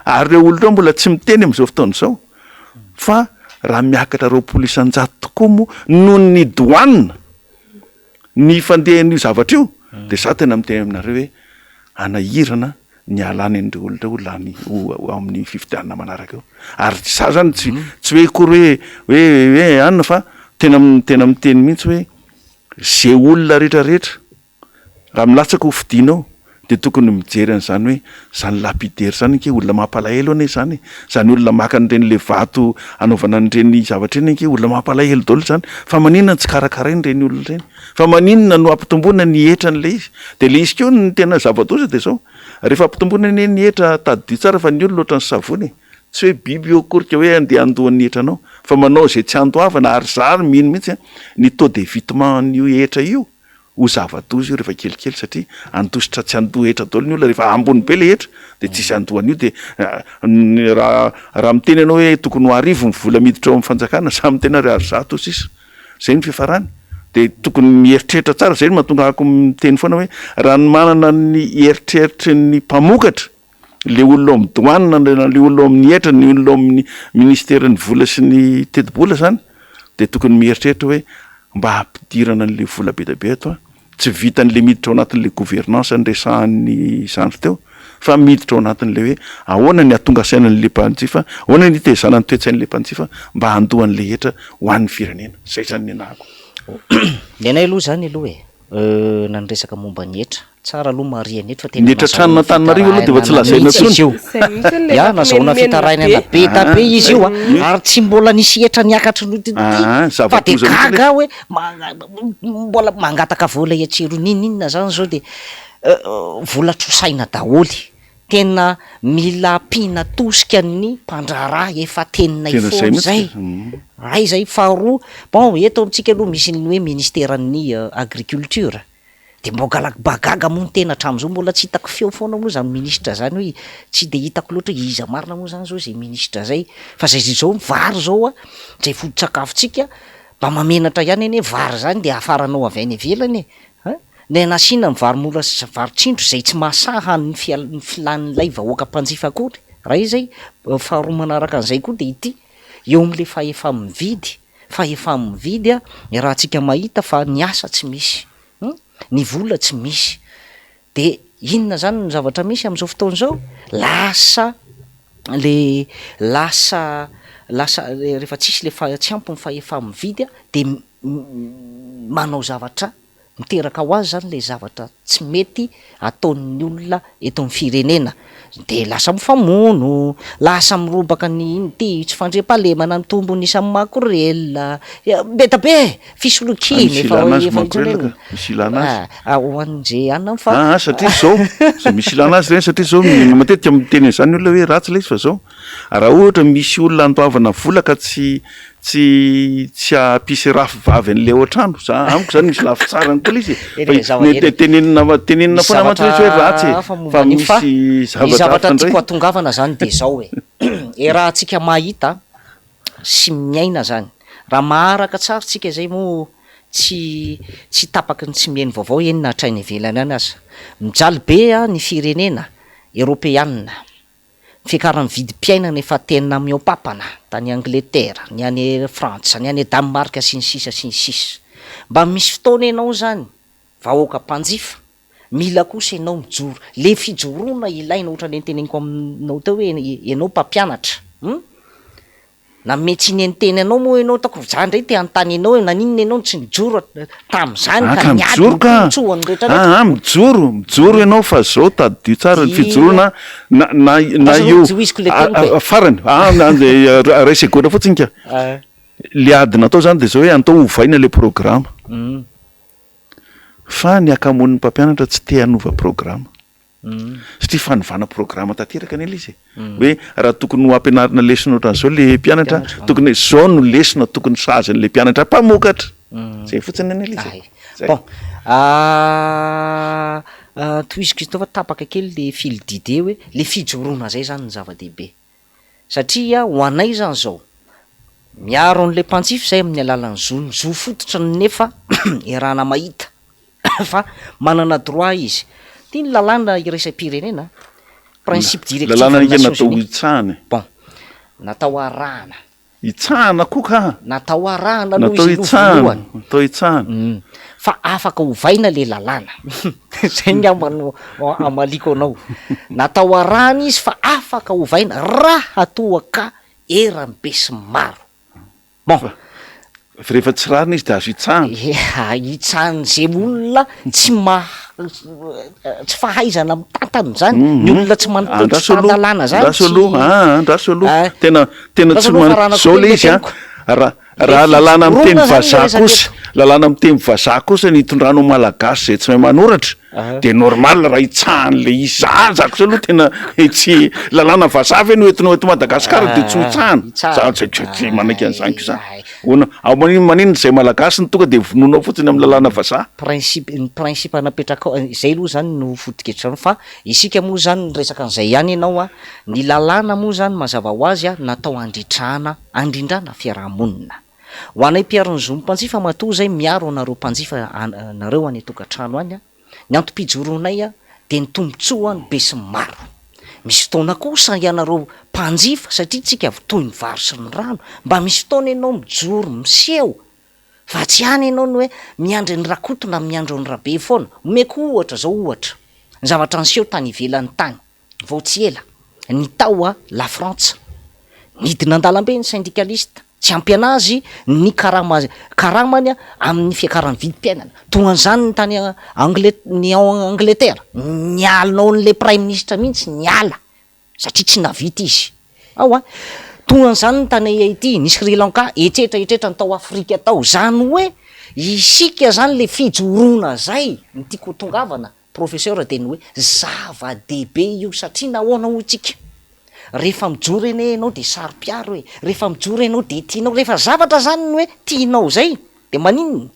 Ary ireo olona ireo mbola tsy miteny amin'izao fotoana izao fa raha miakatra 20% tokoa moa noho ny douane ny fandehan'io zavatra io dia za tena miteny aminareo hoe hanahirana ny hahalany an'ireo olona ireo ho lany ho amin'ny fifidianana manaraka eo. Ary za zany tsy tsy hoe akory hoe hoe hoe anona fa tena tena miteny mihitsy hoe ze olona rehetra rehetra Raha milatsaka ho fidiana ao dia tokony mijery an'izany hoe izany lapidaire izany ange olona mampalahelo anie izany e, izany olona maka an'ireny le vato anaovana an'ireny zavatra ireny ange olona mampalahelo daholo izany, fa maninona no tsy karakaraina ireny olona ireny, fa maninona no ampitomboina ny hetran'ilay izy, dia ilay izy koa ny tena zava-doza dia izao, rehefa ampitomboina anie ny hetra tadidio tsara fa ny olona ohatran'ny savony e, tsy hoe biby io akory ka hoe andeha handoa ny hetranao fa manao izay tsy handoavana ary za ary mino mihitsy ny taux d'évitement an'io hetra io Ho zava-doza io rehefa kelikely satria handositra tsy handoa hetra daholo ny olona, rehefa ambony be le hetra dia tsisy handoa an'io dia ny raha raha miteny ianao hoe tokony ho arivo ny vola miditra ao amin'ny fanjakana za miteny hoe ariary zato sisa, zay ny fiafarany, dia tokony mieritreritra tsara, zay no mahatonga ahako miteny foana hoe raha ny manana ny eritreritry ny mpamokatra le olona ao amin'ny douane na le olona ao amin'ny hetra, ny olona ao amin'ny ministeran'ny vola sy ny tetibola zany dia tokony mieritreritra hoe mba hampidirana an'le vola be dia be ato an, tsy vitan'le miditra ao anatin'le gouvernance niresahan'ny zandry teo fa miditra ao anatin'le hoe ahoana ny hahatonga saina an'le mpanjifa, ahoana ny hitezana ny toe-tsain'le mpanjifa mba handoa an'le hetra ho an'ny firenena, zay zany ny anahako. Ny anay aloha zany aloha e, na ny resaka momba ny hetra, Tsara aloha marihana eto fa tena Ny hetra tranon'Antananarivo aloha dia efa tsy lazaina intsony. Izy io. Ya, nazahoana fitarainana be da be izy io ary tsy mbola nisy hetra niakatra noho ity fa dia gaga aho hoe mbola mangataka vola etsy eroa n'inon'inona zany zao dia vola trosaina daholo. Tena mila ampiana tosika ny mpandraharaha efa teninay foana izay. Ray izay. Faharoa, bon eto amintsika aloha misy ny hoe ministeran'ny agriculture. Dia mbô galagba gaga moa ny tena hatramin'izao mbola tsy hitako feo foana moa zany ministra zany hoe tsy dia hitako loatra hoe iza marina moa zany zao zay ministra zay fa zay zay zao ny vary zao a zay foto-tsakafontsika mba mahamenatra ihany anie vary zany dia hafaranao avy any ivelany e an! ny nasiana ny vary mora sy vary tsindry zay tsy mahasaha ny fial- ny filan'ilay vahoaka mpanjifa akory raha izay faharoa manaraka an'izay koa dia ity eo amin'ilay fahefa-mividy Fahefa-mividy a, iarahantsika mahita fa ny asa tsy misy, hum, ny vola tsy misy, de inona zany no zavatra misy am'zao fotoana izao? Lasa le lasa lasa rehefa tsisy le fa- tsy ampy ny fahefa-mividy a de manao zavatra Miteraka ho azy zany le zavatra tsy mety ataon'ny olona eto amin'ny firenena, de lasa mifamono, lasa mirobaka ny ino ty, tsy fandriampahalemana, mitombo ny isan'ny makorelina, be da be e! Fisolokiana Misy efa ilana azy efa intsony makorelina ka, misy ilana azy. Ah, ho an'ze anona fa. Aa satria zao, zay misy ilana azy ireny satria zao matetika miteny an'izany ny olona hoe ratsy ilay izy fa zao, raha ohatra misy olona andoavana vola ka tsy Tsy tsy hampisy rafy vavy an'ilay ao an-trano, za amiko zany misy lafy tsarany koa ilay izy e, Eny e, fa ny tenenina tenenina Misy foana mantsy zavatra hoe ratsy e, hafa momba fa an'io fa misy ny zavatra hafa zavatra indray. tiako hatongavana zany de zao e, iarahantsika mahita sy miaina zany, raha maharaka tsara tsika zay moa. tsy tsy tapaky ny tsy mihaino vaovao eny na hatrainy ivelany any aza. Mijaly be ny firenena eropeanina. Ny fiakaran'ny vidim-piainana efa tena mihoa-papana tany Angletera, ny any Frantsa, ny any Danemark sy ny sisa sy ny sisa. Mba misy fotoana ianao izany vahoaka mpanjifa, mila kosa ianao mijoro. Le fijoroana ilaina ohatran'le noteneniko aminao teo hoe ianao mpampianatra hum. Nanome tsiny niteny anao moa ianao ataoko za ndray te hanontany anao hoe naninona ianao no tsy nijoro tamin'izany Ah ka ka niady mijoro ny ka! tombotsoan'ny rehetra rehetra. Aa mijoro, mijoro ianao fa zao tadidio tsara ny Dia fijoroana na na na Andraso aloha io tohiziko le teniko e. farany ah ray segondra fotsiny ka, le ady natao zany de zao hoe andao ovaina le programa fa ny akamoan'ny mpampianatra tsy te hanova programa. Satria fanovana programa tanteraka anie ilay izy e. Hoe raha tokony ho ampianarina lesona ohatran'izao ilay mpianatra, tokony hoe izao no lesona tokony sahaza an'ilay mpianatra mpamokatra. Izay fotsiny anie ilay izy e. Zay. Bon, tohiziko izy teo fa tapaka kely le fil d'idée hoe le fijoroana zay zany no zava-dehibe. Satria ho anay zany zao, miaro an'ilay mpanjifa izay amin'ny alalan'ny zony, zo fototra nefa iarahana mahita fa manana droit izy. Ity ny lalàna iraisam-pirenena, principe directif Lalàna an'ny ange Nations natao Unies. hitsahana e. Bon, natao arahana. Hitsahana koa ka! Natao arahana aloha Natao izy aloha hitsahana, voalohany. natao hitsahana. Fa afaka ovaina le lalàna. Zay ngamba no hamaliako anao. Natao arahana izy fa afaka ovaina raha toa ka eran'ny besinimaro. Bon. Fa rehefa tsy rariny izy dia azo hitsahana. Ia, hitsahan'izay olona tsy maha, tsy fahaizana mitantana izany, ny olona tsy manana Andraso aloha, tan-dalàna izany andraso tsy aloha, aa andraso aloha, tena, tena Andraso tsy aloha man-, faranako zao kely le le izy an, teniko. raha, Le raha lalàna miteny fijoroana izany no vazaha resaka kosa, eto. lalàna miteny vazaha kosa ny hitondranao malagasy izay tsy mahay manoratra, dia normal raha hitsahan'le izy, za za kosa aloha tena tsy, lalàna vazaha ve no entinao eto Madagasikara dia tsy ho hitsahana, za tsy tsy manaiky an'izany kosa. Ahoana, ao maninona maninona izay malagasy no tonga dia vonoinao fotsiny amin'ny lalàna vazaha? Principe, ny principe napetrakao, izay aloha izany no foto-kevitrao fa isika moa izany niresaka an'izay ihany ianao an, ny lalàna moa izany mazava ho azy an natao handritrana, handrindrana fiaraha-monina. Ho anay mpiaro ny zon'ny mpanjifa matoa izay miaro anareo mpanjifa nareo any an-tokantrano any an, Ny antom-pijoroanay dia ny tombontsoa ny besinimaro. Misy fotoana kosa ianareo mpanjifa, satria tsika toy ny vary sy ny rano, mba misy fotoana ianao mijoro, miseho, fa tsy any ianao ny hoe miandry an'i Rakoto na miandry an'i Rabe foana. Omeko ohatra izao ohatra, ny zavatra niseho tany ivelany tany. Vao tsy ela, ny tao La Frantsa, nidina an-dalambe ny sendikalista, tsy ampy an'azy ny karama karamany amin'ny fiakaran'ny vidim-piainana. Toa an'izany ny tany Angle- ny ao Angletera, niala ao an'ilay praiminisitra mihitsy, niala satria tsy nahavita izy. Ao an! Toa an'izany ny tany Haiti, ny Sri Lanka, etsetra etsetra ny tao Afrika tao. Izany hoe isika izany ilay fijoroana izay no tiako ho tongavana. Professeur dia ny hoe zava-dehibe io satria nahoana hoy tsika? Rehefa mijoro anie ianao dia saro-piaro e, rehefa mijoro ianao dia tianao, rehefa zavatra zany ny hoe tianao zay dia maninona?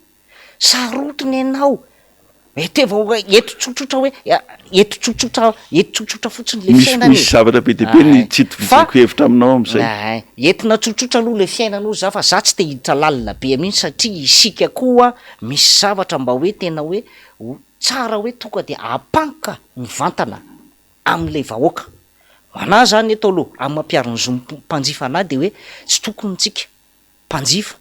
Sarotiny ianao, eto vao eto tsotsotra hoe eto tsotsotra eto tsotsotra fotsiny le Misy fiainana e. misy zavatra be dia be ny tsy Fa itovizako hevitra aminao amin'izay. Ay, entina tsotsotra aloha le fiainana hoy za fa za tsy te hiditra lalina be mihitsy satria isika koa misy zavatra mba hoe tena hoe Tsara hoe tonga dia apanka mivantana amin'ilay vahoaka. Ho anah zany eto aloha, amin'ny maha mpiaro ny zon'ny mpanjifa anah dia hoe tsy tokony tsika mpanjifa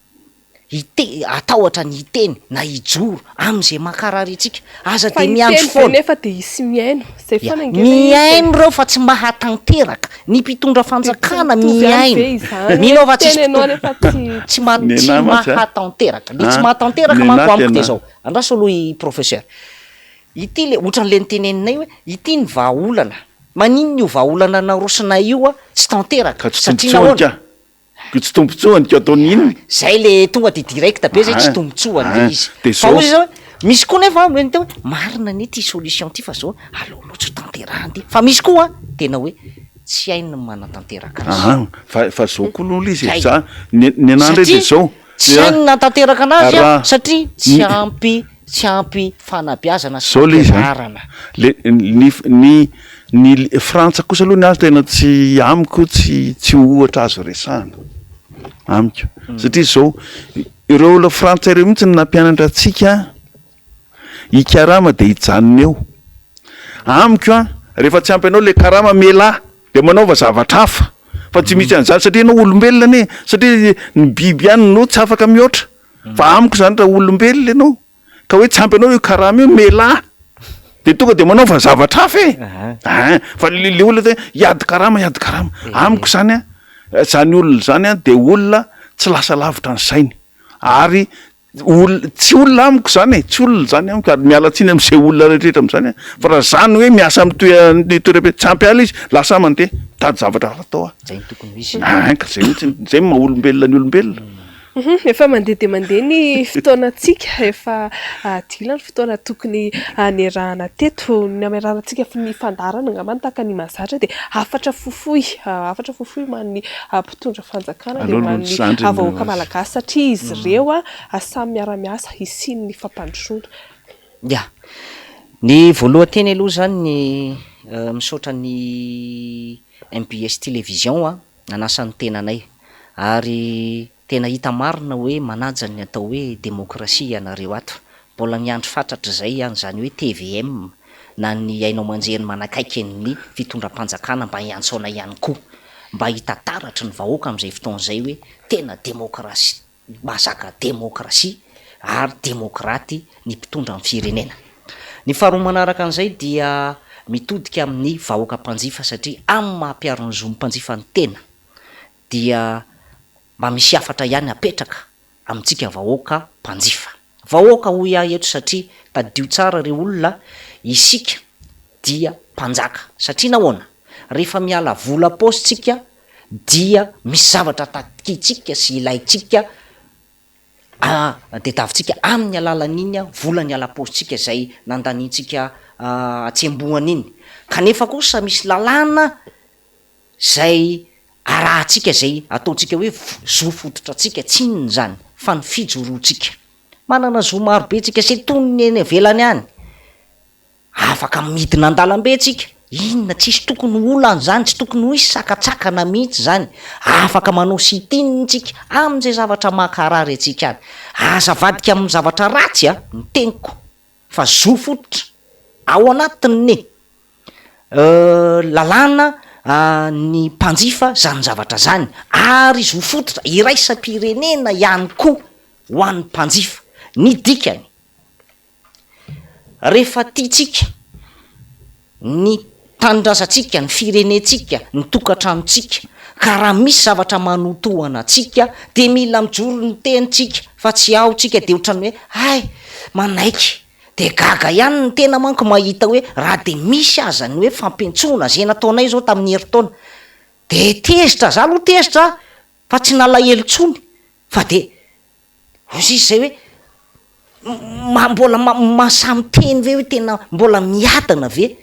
hite- hatahotra ny hiteny na hijoro amin'izay mankarary antsika. Aza Fa dia miandry hiteny ve foana. nefa dia hisy mihaino? Zay Ya, foana ange ilay izy e. mihaino ireo fa tsy mahatanteraka. Ny mpitondra Dia tsy fanjakana mitovy ihany ve mihaino. izany? Mino aho fa tsisy Miteny ianao mpitondra nefa tsy. tsy ma- Ny tsy anah mantsy a. mahatanteraka. Ny tsy An, mahatanteraka ny manko anah amiko dia tena. izao. Andraso aloha i Professeur. Ity le otran'le noteneninay hoe ity ny vahaolana. Maninona io vahaolana narosonay io a tsy tanteraka? Ka tsy Satria tombotsoany nahoana? ka. Ka tsy tombotsoany ka ataony inona? Zay le tonga de direct be zay tsy Ein, tombotsoany le ein, izy. de Fa zao. hoy izy hoe misy koa nefa hoe niteny hoe marina anie ty solution ty fa zao aleo aloha tsy ho tanterahana ty. Fa misy koa tena hoe tsy hainy ny manatanteraka azy. Aha, fa fa zao koa aloha le izy e, Zay. za ny ny anah ndray de Satria zao. Tsy hainy ny nahatanteraka anazy Raha satria tsy ny ampy tsy ampy fanabeazana sy Zao le izy an, fampianarana. le ny ny ny frantsa kosa aloha ny azy tena tsy amiko tsy tsy ohatra azo resahana amiko satria zao. Ireo olona frantsay ireo mihitsy no nampianatra antsika hikarama dia hijanona eo. Amiko an, rehefa tsy ampy anao ilay karama mialà dia manaova zavatra hafa fa tsy misy an'izany satria ianao olombelona anie, satria ny biby ihany no tsy afaka mihoatra fa amiko izany raha olombelona ianao ka hoe tsy ampy anao io karama io mialà dia tonga dia manaova zavatra hafa e! Ein, fa le le olona hoe hiady karama hiady karama, amiko izany an, izany olona izany an dia olona tsy lasa lavitra ny sainy ary olona tsy olona amiko izany e, tsy olona izany amiko ary miala tsiny amin'izay olona rehetra rehetra amin'izany aho, fa raha izany hoe miasa amin'ny toe- toeram-piasana tsy ampy ahy ilay izy, lasa aho mandeha mitady zavatra hafa atao aho. Zay no tokony ho izy. Ein ka zay mihitsy, zay no maha olombelona ny olombelona. Efa mandeha dia mandeha ny fotoanantsika, efa dila ny fotoana tokony niarahana teto. Ny hamerenantsika ny fandaharana angamba tahaka ny mahazatra dia hafatra fohifohy, hafatra fohifohy ho an'ny mpitondra fanjakana dia ho an'ny vahoaka malagasy satria izy ireo samy miara-miasa hisian'ny fampandrosoana. Ya. Ny voalohan-teny aloha izany ny misaotra ny mbs Télévision nanasa ny tenanay. Ary tena hita marina hoe manaja ny atao hoe demokrasia ianareo ato. Mbola miandry fatratra izay an'izany hoe tvm na ny haino aman-jery manakaiky ny fitondram-panjakana mba hiantso anay ihany koa. Mba hita taratry ny vahoaka amin'izay fotoana izay hoe tena demokrasia, mahazaka demokrasia ary demokraty ny mpitondra ny firenena. Ny faharoa manaraka an'izay dia mitodika amin'ny vahoaka mpanjifa satria amin'ny maha mpiaro ny zon'ny mpanjifa ny tena dia mba misy hafatra ihany apetraka amintsika vahoaka mpanjifa. Vahoaka hoy aho eto satria tadidio tsara re olona isika dia mpanjaka satria nahoana? Rehefa miala vola am-paosy tsika dia misy zavatra takintsika sy ilaintsika tadiavintsika amin'ny alalan'iny vola niala-paosintsika izay nandaniantsika hatsembohana iny kanefa kosa misy lalàna izay arahantsika izay ataontsika hoe zo fototra antsika, tsy inona izany fa ny fijoroantsika. Manana zo maro be tsika, sintoniny eny ivelany any, afaka midina an-dalambe tsika, inona, tsisy tokony ho olana izany, tsy tokony ho hisy sakantsakana mihitsy izany, afaka manao sit-in tsika amin'izay zavatra mankarary antsika any. Aza avadika amin'ny zavatra ratsy an, ny teniko fa zo fototra ao anatin'ny lalàna ny mpanjifa zany zavatra zany ary zo fototra iraisam-pirenena ihany koa ho an'ny mpanjifa. Ny dikany, rehefa tiantsika ny tanindrazantsika, ny firenentsika, ny tokantranontsika, ka raha misy zavatra manotohana antsika dia mila mijoro ny tenintsika fa tsy ao tsika dia ohatran'ny hoe hay manaiky Dia gaga ihany ny tena manko mahita hoe raha dia misy aza ny hoe fampiantsoana izay nataonay izao tamin'ny herintaona dia tezitra, za aloha tezitra fa tsy nalahelo intsony fa dia hoy izy izay hoe ma- mbola ma- mahasahy miteny ve hoe tena mbola miadana ve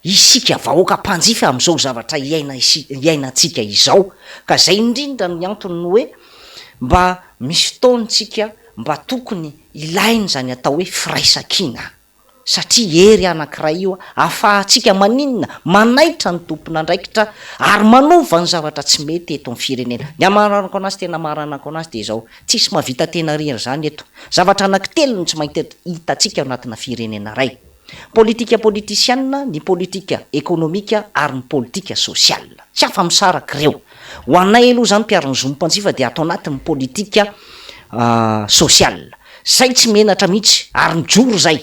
isika vahoaka mpanjifa amin'izao zavatra iaina isi- iainantsika izao? Ka izay indrindra ny antony hoe mba misy fotoana isika mba tokony Ilaina izany atao hoe firaisankina satria hery anankiray io ahafahantsika maninona? Manaitra ny tompon'andraikitra ary manova ny zavatra tsy mety eto amin'ny firenena. Ny hamaranako anazy tena hamaranako anazy dia izao, tsisy mahavita tena irery izany eto. Zavatra anankitelo no tsy maintsy hitantsika ao anatina firenena iray, politika politisiana, ny politika ekonomika ary ny politika sosiala. Tsy afa-misaraka ireo. Ho anay aloha izany mpiaro ny zon'ny mpanjifa dia ato anatin'ny politika social. Zay tsy menatra mihitsy ary mijoro zay.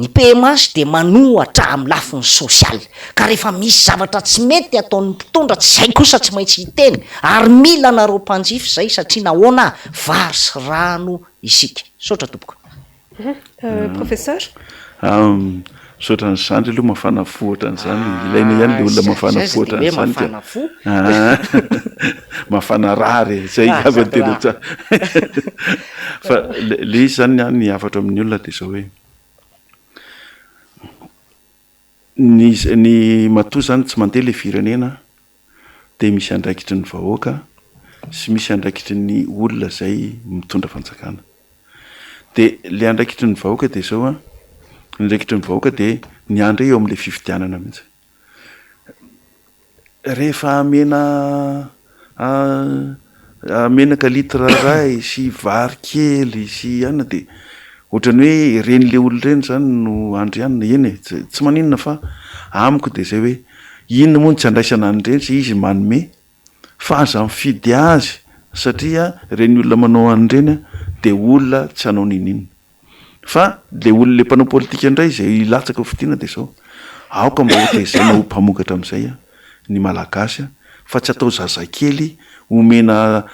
Ny PMH dia manohatra amin'ny lafiny social. Ka rehefa misy zavatra tsy mety ataon'ny mpitondra tsy zay kosa tsy maintsy hiteny ary mila anareo mpanjifa izay satria nahoana vary sy rano isika. Misaotra tompoko. Professeur. Misaotra an'i Zandry aloha mafana fo ohatran'izany e, ilaina ihany le olona mafana fo ohatran'izany ka. Mafana ra re, zay angamba no tena tsara. Fa le izy zany ny ahy ny hafatro amin'ny olona dia izao hoe, ny ny matoa zany tsy mandeha le firenena dia misy andraikitry ny vahoaka sy misy andraikitry ny olona izay mitondra fanjakana. Dia ilay andraikitry ny vahoaka dia izao an, ny andraikitry ny vahoaka dia ny andry eo amin'ilay fifidianana mihitsy. Rehefa amena. menaka litre iray sy vary kely sy anona dia ohatran'ny hoe ireny le olona ireny izany no andrianina, eny e, tsy maninona fa amiko dia izay hoe inona moa no tsy andraisana an'ireny sy izy manome fa aza mifidy azy satria ireny olona manao an'ireny dia olona tsy hanao n'inon'inona. Fa le olona le mpanao politika indray izay hilatsaka ho fidiana dia izao, aoka mba ho tezaina ho mpamokatra amin'izay ny Malagasy fa tsy atao zazakely omena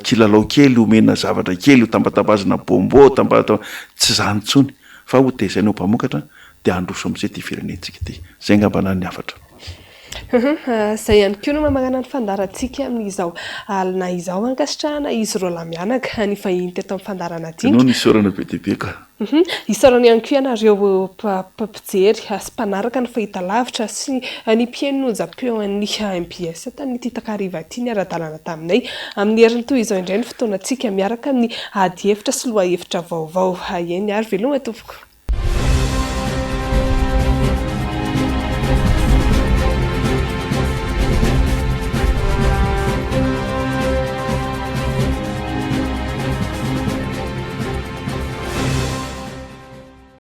kilalao kely, omena zavatra kely, ho tambatabazana bonbon, tambataba, tsy izany intsony fa ho tezaina ho mpamokatra dia handroso amin'izay ity firenentsika ity. Izay angamba na ny hafatra. Izay ihany koa no mamarana ny fandaharantsika amin'izao alina izao. Ankasitrahana izy roalahy mianaka nivahiny teto amin'ny fandaharana Dinika. Ianao no isaorana be dia be ka. Isaorana ihany koa ianareo mpijery sy mpanaraka ny fahitalavitra sy ny mpihaino ny onjam-peon'ny mbs tamin'ity takariva ity niara-dalana taminay. Amin'ny heriny toy izao indray ny fotoanantsika miaraka amin'ny adihevitra sy lohahevitra vaovao. Eny ary veloma tompoko.